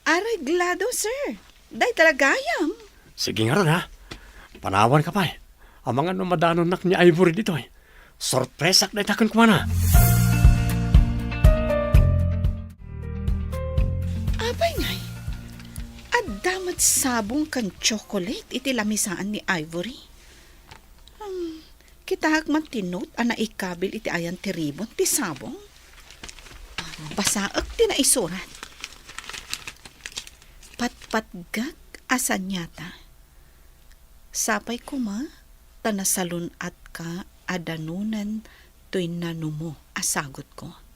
Areglado, sir. Dayta la gayam. Sige ngarud, ha? Panawanka pay. Amangan no madanonnak ni Ivory ditoy. Sorpresak dayta kenkuana. Apay ngay, adda met sabong ken tsokolate iti lamisaan ni Ivory. Hmm, kitaek man ti note a naikabil iti ayan ti ribon ti sabong. Basaek ti naisurat. Patpatgek a saniata. Sapay koma ta nasalun-atka a danonen toy nanumo a sagutko.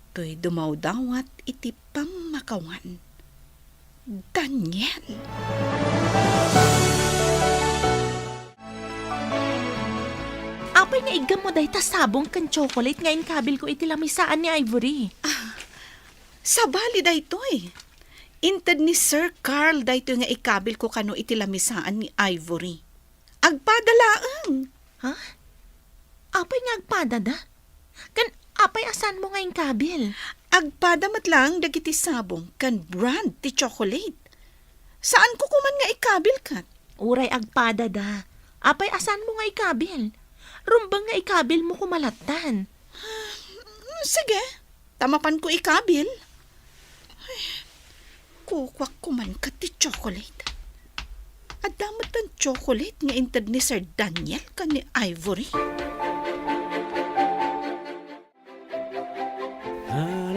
Toy dumawdawat iti pammakawan. Daniel! Apay nga iggammo dayta sabong ken tsokolate nga inkabilko iti lamisaan ni Ivory? Ah, sabali daytoy. Inted ni Sir Carl daytoy nga ikabilko kano iti lamisaan ni Ivory. Agpada laeng. Ha? Apay nga agpadada? Ken apay a saanmo nga inkabil? Agpada met laeng dagiti sabong ken brand ti tsokolate. Saanko koman nga ikabil ket? Uray agpadada. Apay a saanmo nga ikabil? Rumbeng nga ikabilmo koma lattan. Sige, ta mapanko ikabil. Ay, kukuak koman ket ti tsokolate. Adda met ti tsokolate nga inted ni Sir Daniel ken ni Ivory.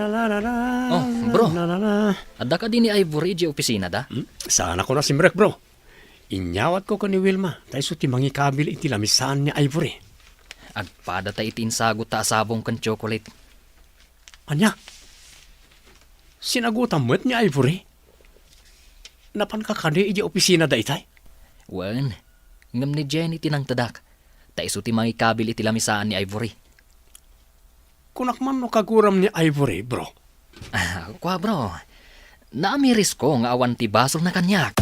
Oh, bro. Adda kadi ni Ivory idiay opisinada? Hmm? Saanakon a simrek, bro. Inyawatko ken ni Wilma, ta isu ti mangikabil iti lamisaan ni Ivory. Agpadata iti insagutta a sabong ken tsokolate. Ania? Sinagutam met ni Ivory? Napanka kadi idiay opisinada itay? Wen, ngem ni Jenny ti nangtedak, ta isu ti mangikabil iti lamisaan ni Ivory. Kunak man no kaguram ni Ivory, bro. Ah, kua, bro. Naamirisko nga awan ti basolna kaniak.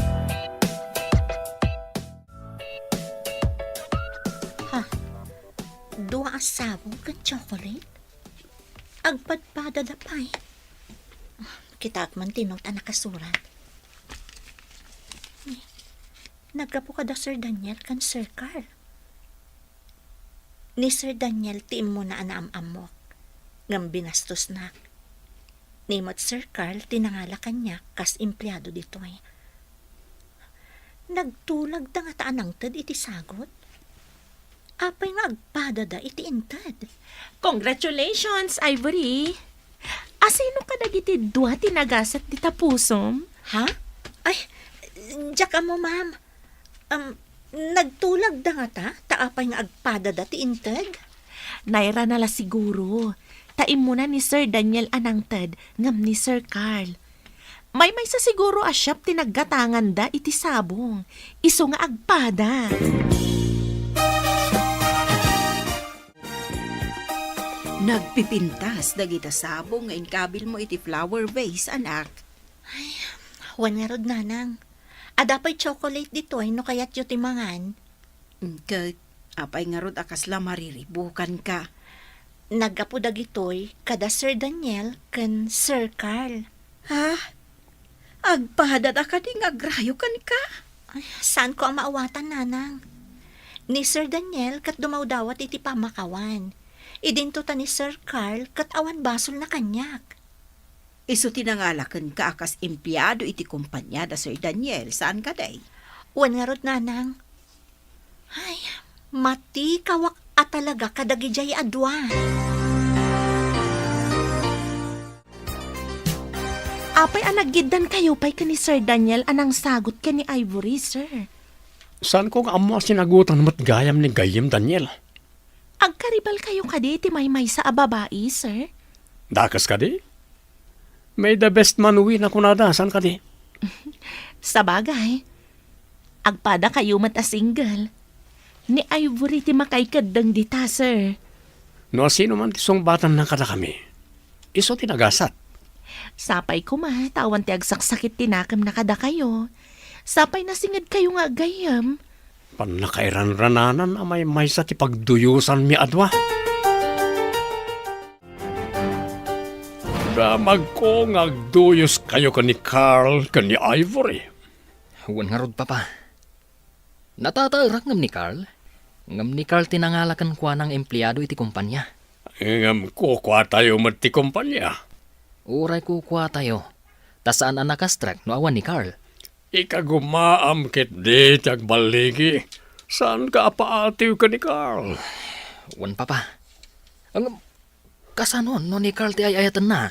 Ha? Dua a sabong ken tsokolate? Agpadpadada pay. Kitaek man ti note a nakasurat. Naggapu kada Sir Daniel ken Sir Carl. Ni Sir Daniel ti immuna a naam-ammok, ngem binastosnak. Ni met Sir Carl ti nangala kaniak kas empleado ditoy. Nagtulagda ngata a nangted iti sagut? Apay nga agpadada iti inted? Congratulations, Ivory! Asino kadagiti dua ti nagasat dita pusom? Ha? Ay, diak ammo, ma'am. Um, nagtulagda ngata, ta apay nga agpadada ti inted? Nairana la siguro, ta immuna ni Sir Daniel a nangted ngem ni Sir Carl. Maymaysa siguro a shop ti naggatanganda iti sabong, isu nga agpada. Nagpipintas dagita sabong nga inkabilmo iti flower vase, anak. Ay, wen ngarud, nanang. Adda pay chocolate ditoy no kayatyo ti mangan. Ket apay ngarud a kasla mariribukanka? Naggapu dagitoy kada Sir Daniel ken Sir Carl. Ha? Agpadada kadi nga agrayo kenka? Ay, saanko a maawatan, nanang. Ni Sir Daniel ket dumawdawat iti pammakawan. Idinto ta ni Sir Carl ket awan basolna kaniak. Isu ti nangala kenka a kas empleado iti kompania da Sir Daniel, saan kadi? Wen ngarud, nanang. Ay, matikawak a talaga kadagidiay a dua. Apay a naggiddankayo pay ken ni Sir Daniel a nangsagut ken ni Ivory, sir? Saanko nga ammo a sinagutan met gayam ni gayyem Daniel. Agkaribalkayo kadi iti maymaysa a babai, sir? Dakes kadi? May the best man win a kunada, saan kadi? Sabagay, agpadakayo met a single. Ni Ivory ti makaikeddeng dita, sir. No asino man ti sungbatanna kadakami, isu ti nagasat. Sapay koma ta awan ti agsaksakit ti nakemna kadakayo. Sapay nasingedkayo nga agayyem. Pannakairanrananan a maymaysa ti pagduyosanmi a dua. Damagko nga agduyoskayo ken ni Carl ken ni Ivory. Wen ngarud, Papa. Natataerak ngem ni Carl. Ngem ni Carl ti nangala kenkuana nga empleado iti kompania. Ngem kukuatayo met ti kompania? Uray kukuatayo, ta saan a nakastrek no awan ni Carl. Ikagumaam ketdi ti agballigi. Saanka a paatiw ken ni Carl? Wen, Papa. Ngem, kasano no ni Carl ti ay-ayatenna?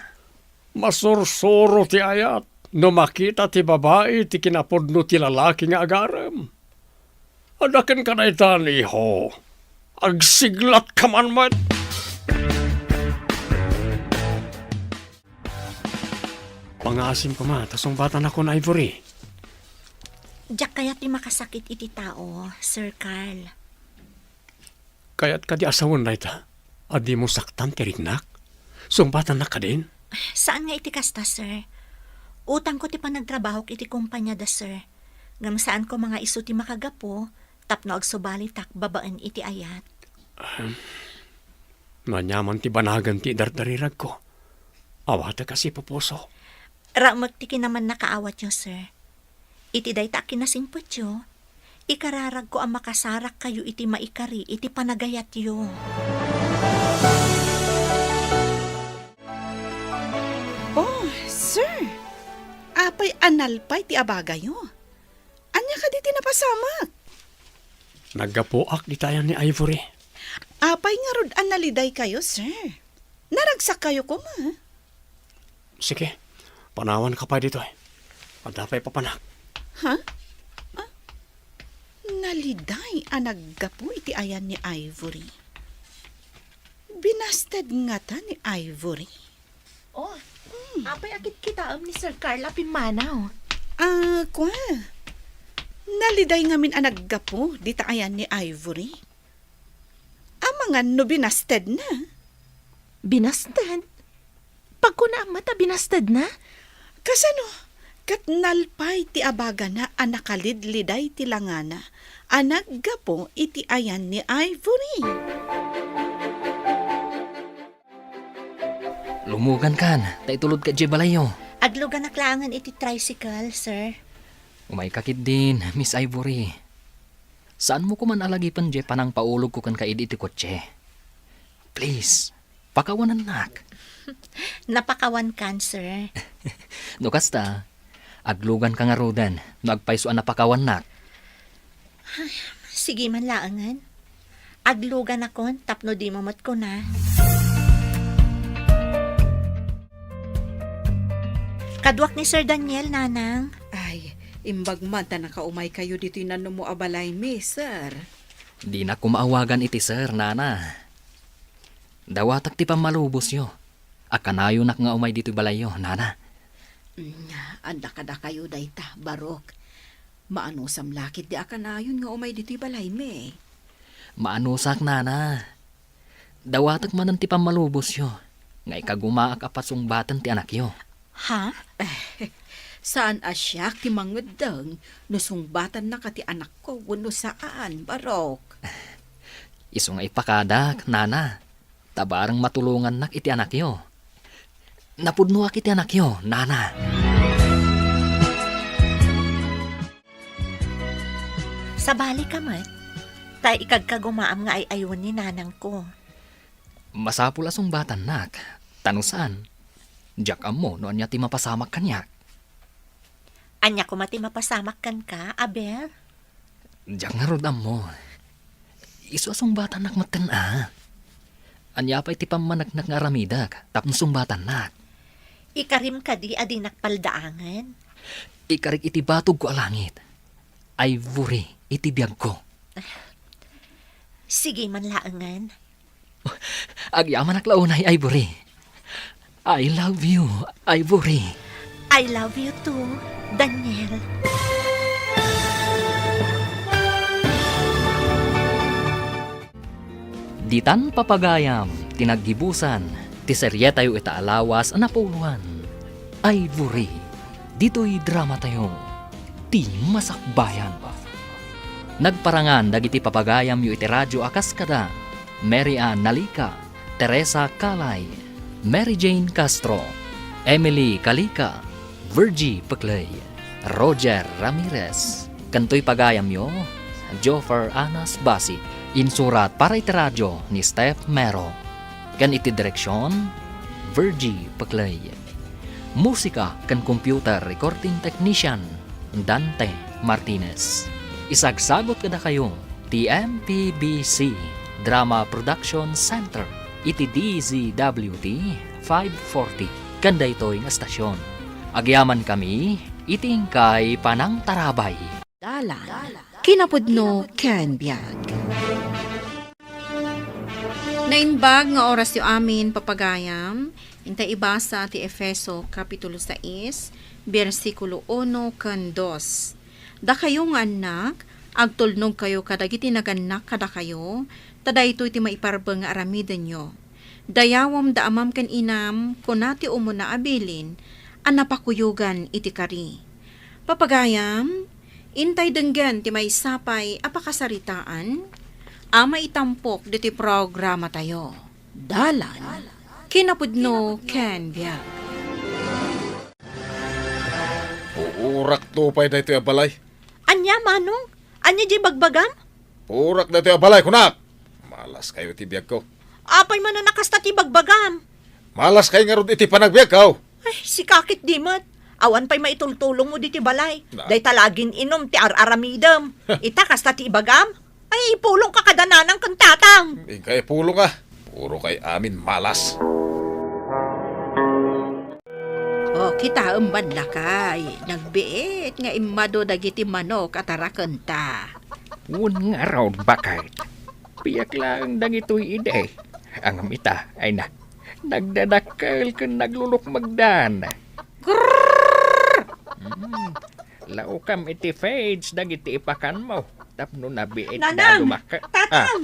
Masursuro ti ayat no makita ti babai ti kinapudno ti lalaki nga agarem. Adda kenka daytan, iho. Agsiglatka man met. Pangaasim koma ta sungbatanakon, Ivory. Diak kayat ti makasakit iti tao, Sir Carl. Kayat kadi a sawen dayta a dimo saktan ti riknak? Sungbatannak kadin? Saan nga iti kasta, sir. Utangko ti panagtrabahok iti kompania da, sir. Ngem saan koma nga isu ti makagapu tapno agsubalitak babaen iti ayat. Ahem. Aniaman ti banagen ti idardariragko. Awatek a sipupuso. Raemek ti kinamannakaawatyo, sir. Iti dayta a kinasingpetyo, ikararagko a makasarakkayo iti maikari iti panagayatyo. Oh, sir! Apay a nalpay ti abagayo? Ania kadi ti napasamak? Naggapuak dita ayan ni Ivory. Apay ngarud a nalidaykayo, sir? Naragsakkayo koma? Sige, panawanka pay ditoy. Adda pay papanak. Ha? Ah, naliday a naggapu iti ayan ni Ivory. Binasted ngata ni Ivory? Oh, apay a kitkitaem ni Sir Carl a pimmanaw? Ah, kua. Naliday ngamin a naggapu dita ayan ni Ivory. Amangan no binastedna? Binasted? Pagkunaam met a binastedna? Kasano? Ket nalpay ti abagana a nakalidliday ti langana a naggapu iti ayan ni Ivory. Lumugankan, ta itulodka idiay balayyo. Agluganak laengen iti tricycle, sir. Umayka ketdin, Miss Ivory. Saanmo koman a lagipen diay panangpaulogko kenka idi iti kotse. Please, pakawanennak. Napakawankan, sir. No kasta, agluganka ngaruden no agpayso a napakawannak. Sige man laengen. Agluganakon tapno dimo met kuna. Kaduak ni Sir Daniel, Nanang. Ay, imbag man ta nakaumaykayo ditoy nanumo a balaymi, sir. Dinak koma awagan iti sir, Nana. Dawatak ti pammalubosyo a kanayonak nga umay ditoy balayyo, Nana. Mm, adda kadakayo dayta, Barok. Maanusam la ketdi a kanayon nga umay ditoy balaymi. Maanusak, Nana. Dawatek manen ti pammalubosyo nga ikagumaak a pasungbaten ti anakyo. Ha? Saan a siak ti mangeddeng no sungbatannaka ti anakko wenno saan, Barok. Isu nga ipakadak, Nana. Ta bareng matulongannak iti anakyo. Napudnoak iti anakyo, Nana. Sabalika met, ta ikagkagumaam nga ay-aywen ni nanangko. Masapul a sungbatannak, ta no saan, diak ammo no ania ti mapasamak kaniak. Ania koma ti mapasamak kenka, Abel? Diak ngarud ammo. Isu a sungbatannak metten a. Ania pay ti pammaneknek nga aramidek tapno sungbatannak? Ikarim kadi a dinak paldaangen? Ikarik iti batogko a langit. Ivory iti biagko. Sige man laengen. Agyamanak la unay, Ivory. I love you, Ivory. I love you too, Daniel. Ditan papagayam ti naggibusan ti serietayo ita a lawas a napuloan. Ivory, ditoy dramatayo, ti masakbayan. Nagparangan dagiti papagayamyo iti radyo a kas kada Mary Ann Nalica, Teresa Calay, Mary Jane Castro, Emily Calica, Virgie Pecley, Roger Ramirez, ken toy pagayamyo, Joffer Anas Basi. Insurat para iti radyo ni Steph Mero. Ken iti direksion, Virgie Pecley. Musika ken computer recording technician, Dante Martinez. Isagsagut kadakayo ti M P B C Drama Production Center iti D Z W T five forty ken daytoy nga estasion. Agyamankami iti inkay panangtarabay. Dalan, kinapudno ken biag. Naimbag nga orasyo amin, papagayam, inta ibasa ti Efeso Kapitulo sais, bersikulo uno ken dos. Dakayo nga annak, agtulnogkayo kadagiti nagannak kadakayo, ta daytoy ti maiparbeng nga aramidenyo. Dayawem da amam ken inam, kuna ti umuna a bilin a napakuyogan iti kari. Papagayam, intay denggen ti maysa pay a pakasaritaan a maitampok ditoy programatayo. Dalan, kinapudno ken biag. Puurakto pay daytoy a balay. Ania, Manong? Ania diay bagbagam? Purak daytoy a balay, kunak! Malaskayo iti biagko. Apay manen a kasta ti bagbagam? Malaskay ngarud iti panagbiagko. Ay, sika ketdi met. Awan pay maitultulongmo ditoy balay. Na- Dayta la gin-inum ti ar-aramidem. Ita, kasta ti ibagam? Ay, ipulongka kada nanang ken tatang. Inka ipulonga. Purokay amin malas. O, kitaem man lakay, nagbiit nga immadu dagiti manok a tarakenta. Wen ngarud, baket. Biag laeng dagitoy idi. Ngem ita, ay na, nagdadakkel ken naglulukmegdan. Grrrr! Mm. Laukam iti feeds dagiti ipakanmo tapno nabiit da Nanang! Dumakka. Tatang!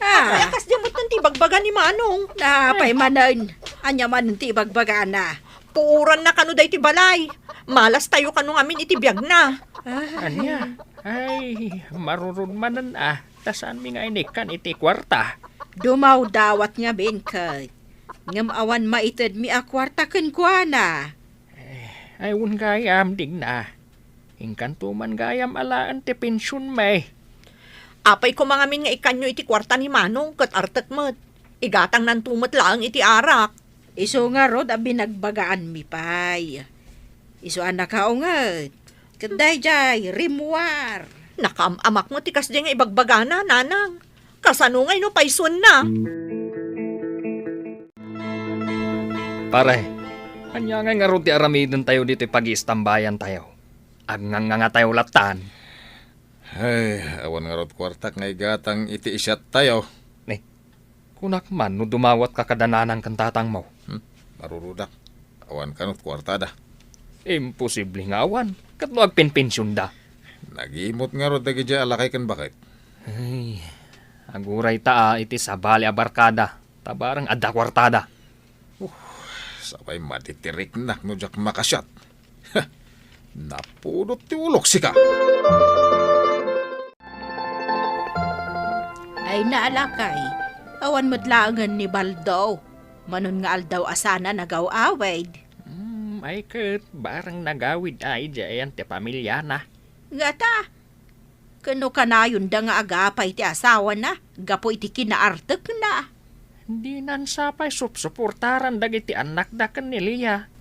Ah. Ah. Ay, kasdiay met ti ibagbaga ni Manong. Napay manen. Ania manen ti ibagbagana? Puoranna kano daytoy balay. Malastayo kano ngamin iti biagna. Ah. Ania? Ay, marurod manen a. Ta saanmi nga inikkan iti kuarta. Dumawdawat ngamin ket. Ngem awan maitedmi a kuarta kenkuana. Eh, ay, wen gayam, Digna. Inkanto man gayam alaen ti pensionmi. Apay koma ngamin nga ikkanyo iti kuarta ni Manong ket artek met. Igatangnanto met laeng iti arak. Isu ngarud a binagbagaanmi pay. Isu a nakaunget. Ket daydiay, rimmuar. Nakaam-amak met ti kasdiay nga ibagbagana, Nanang. Kasano ngay no paysuenna? Pare, ania ngay ngarud ti aramidentayo ditoy pagiistambayantayo? Agngangngangatayo lattan. Ay, awan ngarud kuartak nga igatang iti isiattayo. Ni, kunak man no dumawatka kada nanang ken tatangmo. Hmm, marurudak. Awan kano kuartada. Imposible nga awan. Ket no agpenpensionda? Nagimot ngarud dagidiay a lakay ken baket. Ay, aguray ta a iti sabali a barkada, ta bareng adda kuartada. Uh, sapay madi ti riknak no diak makasiat. Napudot ti ulok, sika. Ay, naalakay, awan met laengen ni Baldo. Manon nga aldaw a sana nagaw-awid. Hmm, ay ket, bareng nagawid a idiay ayan ti pamiliana. Ngata, ken no kanayonda nga agapay ti asawana gapu iti kinaartekna. Dinan sapay supsuportaran dagiti annakda ken ni Lia.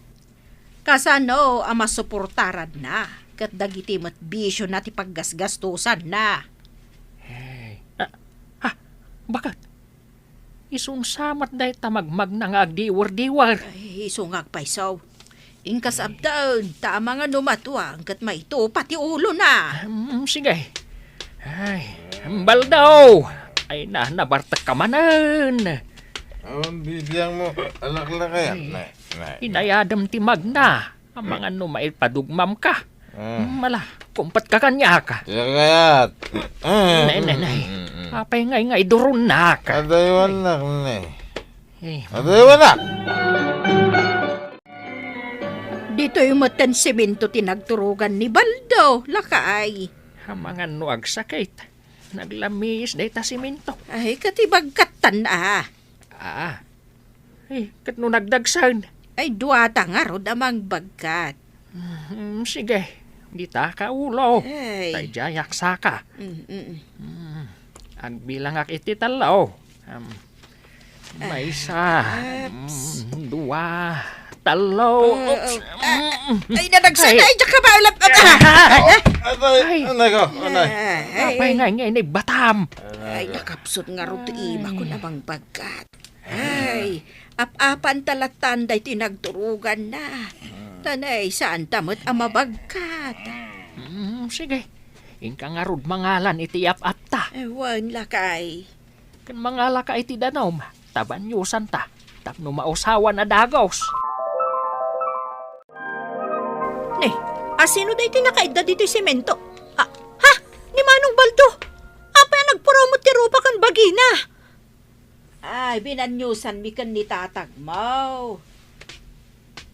Kasano a masuportaranna ket dagiti met bisiona ti paggasgastosanna? Hey. Ah, ah, baket? Isu sa met dayta magmagna nga agdiwer-diwer. Ay, isu nga agpayso. Inkas abdaen, ta amangan no matuang ket maitupa ti ulona. Hmm, sige. Ay, Baldo! Ay na, nabartekka manen. Awan bibiangmo, alaklakay. Ay, ne, ne, ne. Inayadem ti magna. Amangan no maipadugmamka. Ah. Hmm, ala, kumpatka kaniak. Siak kayat. Ah. Nay, nay, nay. Mm, mm, mm. Apay ngay nga iduronnak? Adaywannak, nay. Eh. Adaywannak! Itoy metten semento ti nagturogan ni Baldo, lakay. Amangan no agsakit. Naglamiis dayta semento. Ay, ket ibagkattan, a. Ah. Eh, ket no nagdagsen? Ay, duata ngarud a mangbagkat. Mm, sige. Dita ka ulo. Ay. Daydiay aksaka. Mm, mm. Mm, agbilangak iti tallo. Um, maysa. Ah, oops. Mm, dua. Tallo. Ah, oops. Ah, mm. Ay, nadagsen. Ay. Ay, diak ka ba? Ulap, ah, ah. Ay. Atay, ay. Anay ko, anay. Ay. Apay nga, nga, inibbatam? Ay, nakapsut ngarud ti imak a mangbagkat. Ay, ap-apan ta lattan daytoy nagturoganna. Tanay, saanta met a mabagkat. Mm, sige. Inka ngarud mangalan iti ap-apta. Ay, wen, lakay. Ken mangalaka iti danum, ta banyusanta, tapno mausawan a dagos. Ne, asino daytoy nakaidda ditoy semento? Ah, ha? Ni Manong Baldo? Apay a nagpurumot ti rupa ken bagina? Ay, binanyusanmi ken ni tatangmo.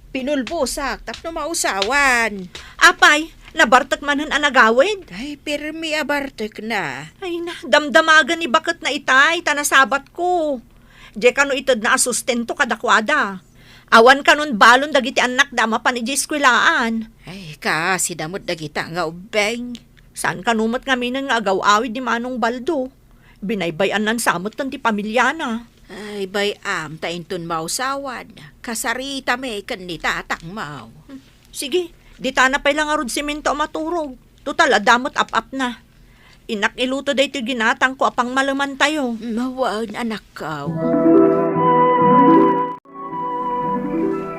Pinulbosak tapno mausawan. Apay, nabartek manen a nagawid? Ay, pirmi a bartekna. Ay na, damdamagen ni baketna itay, ta nasabatko. Diay kano itedna a sustento kadakuada. Awan kanon balon dagiti annakda a mapan idiay eskuelaan. Ay, kaasida met dagita nga ubbing. Saan kano met ngaminen nga agaw-awid ni Manong Baldo? Binaybay-annan sa met ti pamiliana. Ay, bay-am ta inton mausawan, kasaritami ken ni tatangmo. Sige, ditana pay la ngarud semento a maturog. Total, adda met ap-apna. Innak iluto daytoy ginatangko a pangmalemantayo. Mawan, anakko.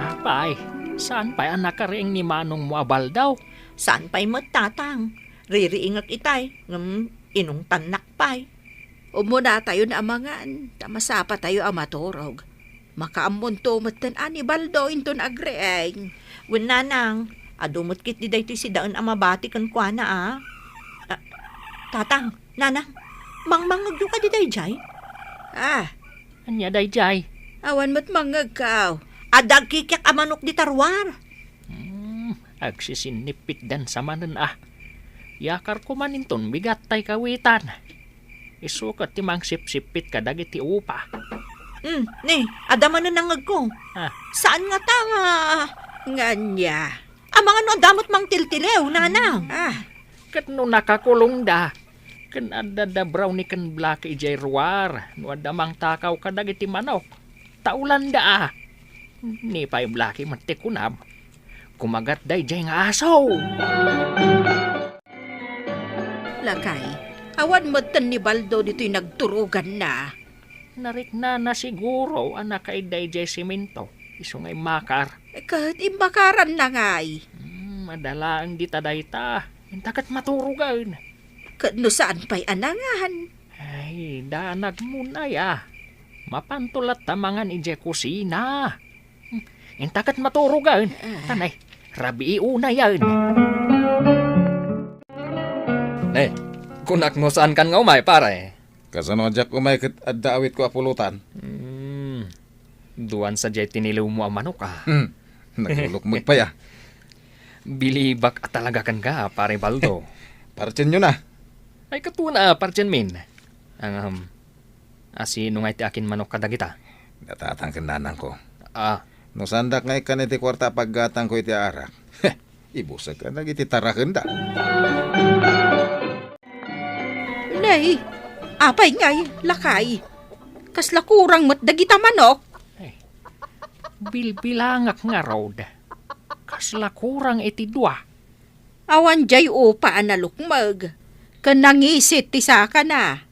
Apay, saan pay a nakariing ni manongmo a Baldo? Saan pay met, tatang. Ririingek itay, ngem inungtannak pay. Umunatayon a mangan, ta masapatayo a maturog. Makaammonto metten a ni Baldo inton agriing. Wen, nanang, adu met ketdi daytoy sidaen a mabati kenkuana, a. Ah, tatang, nanang, mangmangngegyo kadi daydiay? Ah. Ania daydiay? Awan met mangngegko. Adda agkikiak a manok dita ruar. Hmm, agsisinnipitdan sa manen a. Yakarko man inton bigat tay kawitan. Isu ket ti mangsipsippit kadagiti upa. Hmm, ne, adda manen nangngegko. Ah. Saan ngata nga? Nga ania? Amangan no adda met mangtiltiliw, nanang. Ah. Ket no nakakulongda, ken adda da Brownie ken Blackie idiay ruar, no adda mangtakaw kadagiti manok, taulanda a. Ni pay Blackie met ti kunam, kumagat daydiay nga aso. Lakay, awan metten ni Baldo ditoy nagturoganna. Nariknana siguro a nakaidda idiay semento, isu nga immakar. Ket immakaranna ngay? Hmm, madalaeng dita dayta. Inta ket maturogen. Ket no saan pay a nangan? Ay, danagmon aya. Mapanto latta mangan idiay kusina. Hmm, inta ket maturogen. Ah. Tanay, rabii unayen. Ne, kunak no saankan nga umay, pare. Kasano a diak umay ket adda awitko a pulutan? Hmm. Duan sadiay tiniliwmo a manok, a. Hmm. Naglulukmeg pay, a. Bilibak a talaga kenka, Pare Baldo. Partienyo na. Ay, katuan a partienmin. Ang, um, asino nga iti akin manok kadagita? Datatang ken nanangko. Ah. No saandak nga ikkan iti kuarta a paggatangko iti arak, ibusek dagiti tarakenda. Nay, apay ngay, lakay? Kasla kurang met dagita manok? Ay, bilbilangak ngarud. Kasla kurang iti dua. Awan diay upa a nalukmeg, ken nangisit ti sakana.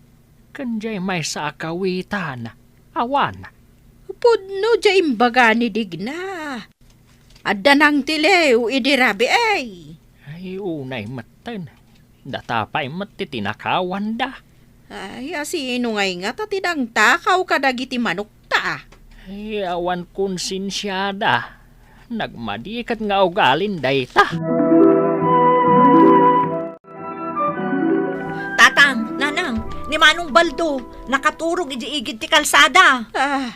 Ken diay maysa a kawitan, awan. Pudno diay imbaga ni Digna. Adda nangtiliw idi rabii. Ay, unay metten. Data pay met ti tinakawanda. Ay, asino ngay ngata ti nangtakaw kadagiti manokta? Ay, awan konsensiada. Nagmadi ket nga ugalin dayta. Tatang, nanang, ni Manong Baldo, nakaturog idi igid ti kalsada. Ah,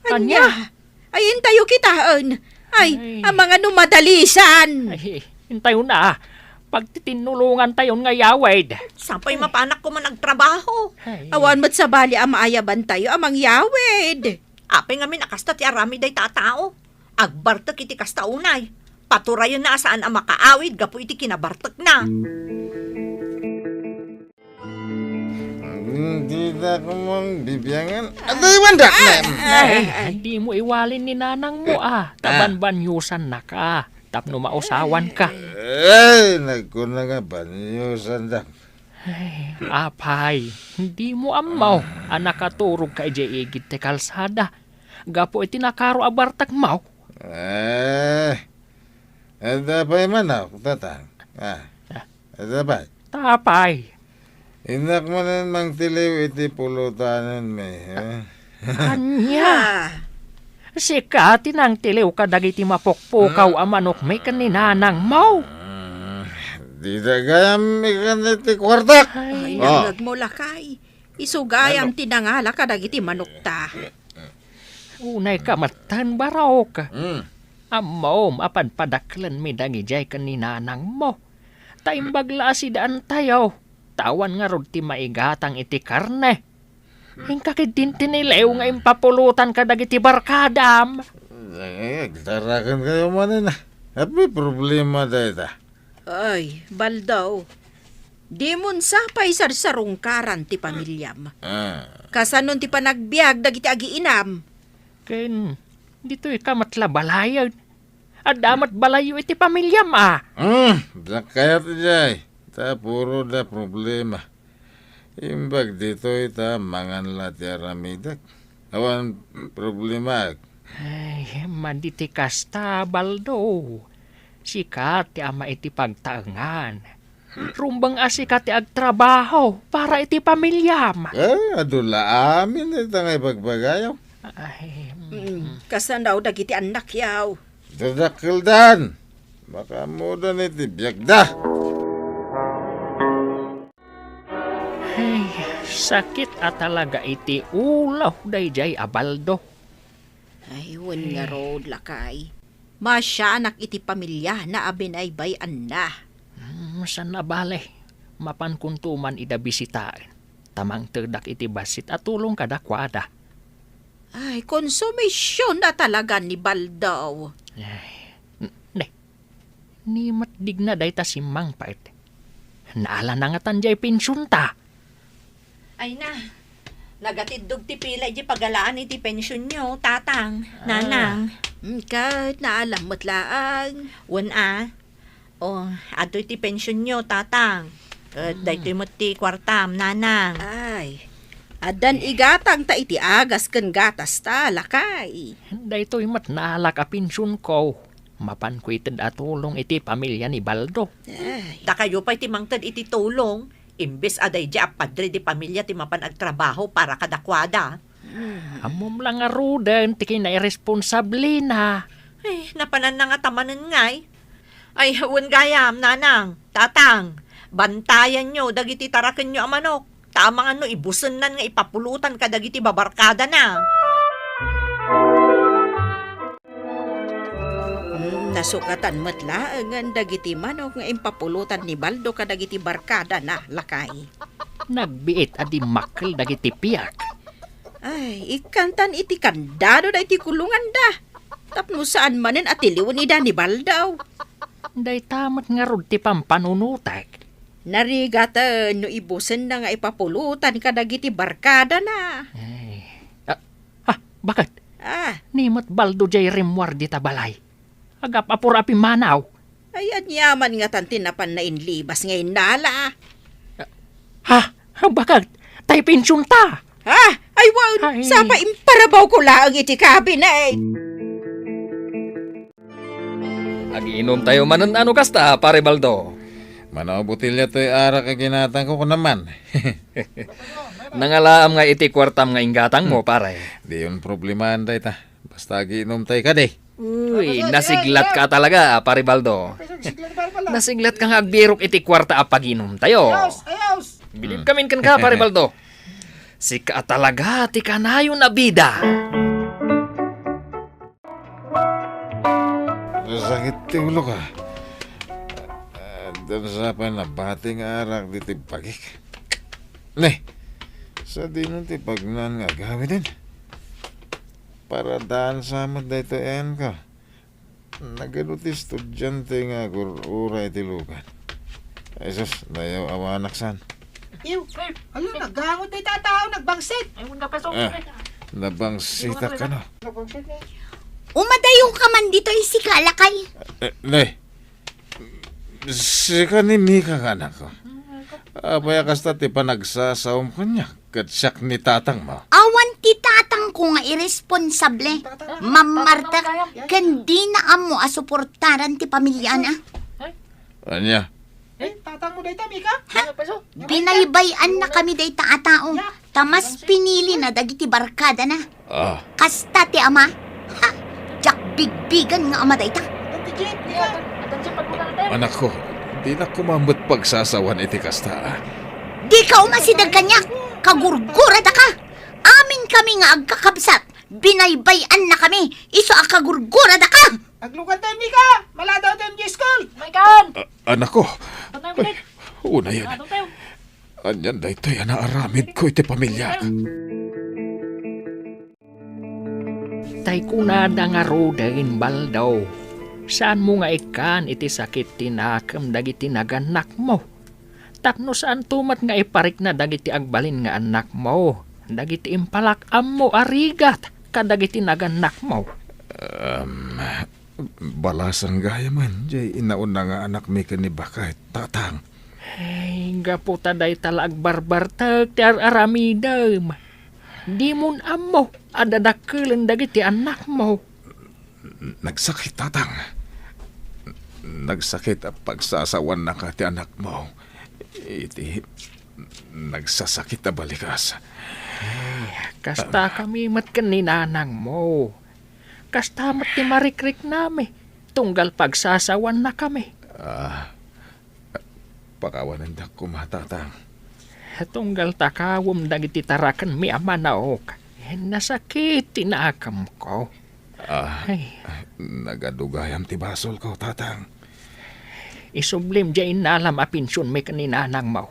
ania? Ania? Ay, intayo kitaen. Ay, Ay. Amangan no madalisan. Ay, intayon na. Pagtitinnulongantayon nga yawid. Sapay mapanak ko man agtrabaho. Ay. Awan met sabali a maayabantayo a mangyawid. Apay ngamin a kasta ti aramid dayta a tao. Agbartek iti kasta unay. Paturayenna a saan a makaawid gapu iti kinabartekna. Dita ko man bibiangan. Atoy, Wanda! Ay, dimo iwalin ni nanangmo, ah. Ta banbaniusannaka tapno mausawanka. Ay, nagkuna nga baniusanda. Ay, apay, dimo ammo a nakaturogka idiay igid ti kalsada gapu iti nakaro a bartekmo? Eh, adda pay manok, tatang. Ah, adda pay. Tapay. Innak manen mangtiliw iti pulotanenmi, eh? Ania? Ah. Sika ti nangtiliw kadagiti mapukpukaw a manokmi ken ni nanangmo? Ah, dita gayam ikan iti kuartak. Ay, nangngegmo, lakay. Isu gayam ti nangala kadagiti manokta. Unayka metten, barok. Mm. Ammom a padpadakkelenmi dagidiay ken ni nanangmo. Ta imbag la a sidaantayo, ta awan ngarud ti maigatang iti karne. Inka ketdin ti niliw nga impapulotan kadagiti barkadam. Ay, agtarakenkayo manen, ah. Apay problema dayta? Ay, Baldo, dimon sapay sarsarungkaran ti pamiliam. Ah. Kasanon ti panagbiag dagiti agiinam? Ken ditoyka met la balayen. Adda met balayyo iti pamiliam, a? Hmm, diak kayat idiay. Ta puro da problema. Imbag ditoy ta mangan la ti aramidek. Awan problemaek. Ay, madi ti kasta, Baldo. Sika ti ama iti pagtaengan. Rumbeng a sika ti agtrabaho para iti pamiliam. Eh, adu la amin ita nga ibagbagayo. Ay, mm. Mm, kasano dagiti annakyo? Dadakkeldan. Makaammodan iti biagda. Ay, sakit a talaga iti ulo daydiay a Baldo. Ay, wen ngarud, lakay. Masianak iti pamiliana a binaybay-anna. Hmm, saan a bale, mapankonto man ida bisitaen, ta mangtedak iti bassit a tulong kadakuada. Ay, konsumision a talaga ni Baldo. Ay, n-, ne, ni met digna dayta simmangpet. Naala na ngatan diay pensionta. Ay na, nagatiddog ti pila iti pagalaan iti pensionyo, tatang, nanang. Mm, ket naalam met laeng. Wen a. O, adtoy ti pensionyo, tatang. Ket daytoy met ti kuartam, nanang. Ay, addan igatang ta iti agas ken gatas ta, lakay. Daytoy met naalak a pensionko. Mapanko ited a tulong iti pamilia ni Baldo. Ay. Dakayo pay ti mangted iti tulong, imbes a daydi a padre di pamilia ti mapan agtrabaho para kadakuada. Hmm. Ammom la ngaruden ti kinairesponsablena. Ay, napananna ngata manen ngay. Ay, wen gayam, nanang, tatang, bantayanyo dagiti tarakenyo a manok. Ta amangan no ibusennan nga ipapulotan kadagiti babarkadana. Mm, nasukatan met laengen dagiti manok nga impapulotan ni Baldo kadagiti barkadana, lakay. Nagbiit a dimmakkel dagiti piak. Ay, ikkantan iti kandado daytoy kulonganda. Tapno saan manen a tiliwen ida ni Baldo. Dayta met ngarud ti pampanunotek. Narigaten no ibusenna nga ipapulotan kadagiti barkadana. Ay. Ah, ah, bakit? Ah. Ni met Baldo jay rimmuar dita balay. Agap-apor a pimmanaw. Ay, aniaman ngatan ti napan nainlibas nga innala. Ha? Bakit? Tay pensionta? Ha? Ay, wen, ay. Sapay imparabawko laeng iti kabinet. Agiinumtayo manen a no kasta, Pare Baldo. Mano a botelya toy arak a ginatangko, kunam man. Nangalaam nga iti kuartam nga inggatangmo, pare. Diyon problemaen dayta. Basta agiinumtay kadi. Uy, nasiglatka talaga, Pare Baldo. Nasiglatka nga agbirok iti kuarta a pagiinumtayo. Ayos, ayos. Bilib kamin kenka, Pare Baldo. Sika a talaga ti kanayon a bida. Sakit ti ulok. Addan sa pay nabati nga arak ditoy bagik. Ne, sadino ti pagnan nga agawiden? Paradaan sa met daytoy ayanko. Nagadu ti estudiante nga agur-ura iti lugan. Ay sus, dayaw awanak san. Iw, ala, naggangot dayta a tao, nagbangsit. Ay, un ka peso. Ah, nabangsitak kano. Nagbangsit eh. Umadayo ka man ditoy, sika lakay. Eh, ne. Sika ni Mika nga anakko. Apay a kasta ti panagsasawam kaniak ket siak ni tatangmo? Awan ti tatangko nga irresponsable, mammartek, ken dina ammo a suportaran ti pamiliana. Ania? Eh, tatangmo dayta, Mika? Ha? Binaybay-annakami dayta a tao, ta mas pinilina dagiti barkadana. Ah. Kasta ti ama? Ha? Diak bigbigen nga ama dayta. Anakko, dinak koma met pagsasawan iti kasta, ah. Dika umasideg kaniak, kagurguradaka. Aminkami nga agkakabsat, binaybay-annakami, isu a kagurguradaka. Aglugan tayo, Mika! Maladaw tayo, Miss Cole! Maikan! A-, anakko. Ay, unayen. Anian daytoy a naaramidko iti pamiliak? Tay kunada ngaruden, Baldo, saanmo nga ikkan iti sakit ti nakem dagiti nagannakmo. Tapno saanto met nga iparikna dagiti agbalin nga annakmo, dagiti impalak ammo a rigat kadagiti nagannakmo. Em, balasan gayamen, jay inauna nga anakmi ken ni Baket, tatang. Ay, gapu ta dayta la agbarbartek ti ar-aramidem. Dimon ammo a dadakkelen dagiti annakmo. Nagsakit, tatang. Nagsakit a pagsasawannaka ti anakmo. Iti nagsasakit a balikas. Ay, kasta kami met ken ni nanangmo. Kasta met ti marikriknami, tunggal pagsasawannakami. Ah, pakawanendak koma, tatang. Tunggal takawem dagiti tarakenmi a manaok, nasakit ti nakemko. Ah, ay. Nagadu gayam ti basolko, tatang. Isublim diay innalam a pensionmi ken ni nanangmo.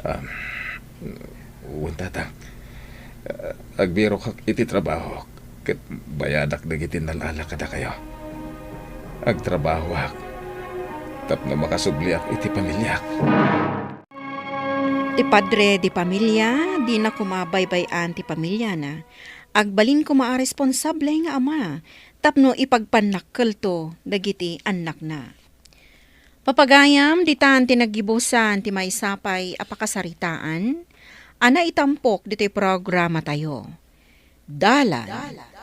Ah, wen, tatang. Ah, agbirokak iti trabahok ket bayadak dagiti nalala kadakayo. Agtrabahoak tapno makasubliak iti pamiliak. Ti padre di pamilya, dina koma baybay-an ti pamiliana. Agbalin koma a responsable nga ama tapno ipagpannakkelto dagiti annakna. Papagayam, ditan ti naggibusan ti maysa pay a pakasaritaan a naitampok ditoy programatayo. Dalan,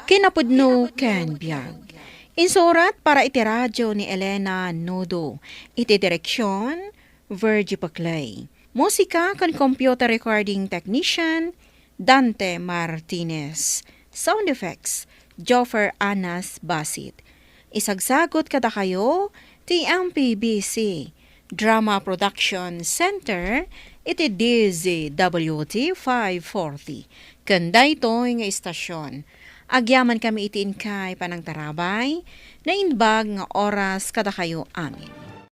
kinapudno ken biag. Insurat para iti radio ni Elena Nudo. Iti direksion, Virgie Paclay. Musika ken computer recording technician, Dante Martinez. Sound effects, Joffer Anas Basit. Isagsagut kadakayo ti M P B C Drama Production Center iti D Z W T five forty. Ken daytoy nga istasion, agyamankami iti inkay panangtarabay, naimbag nga oras kadakayo amin.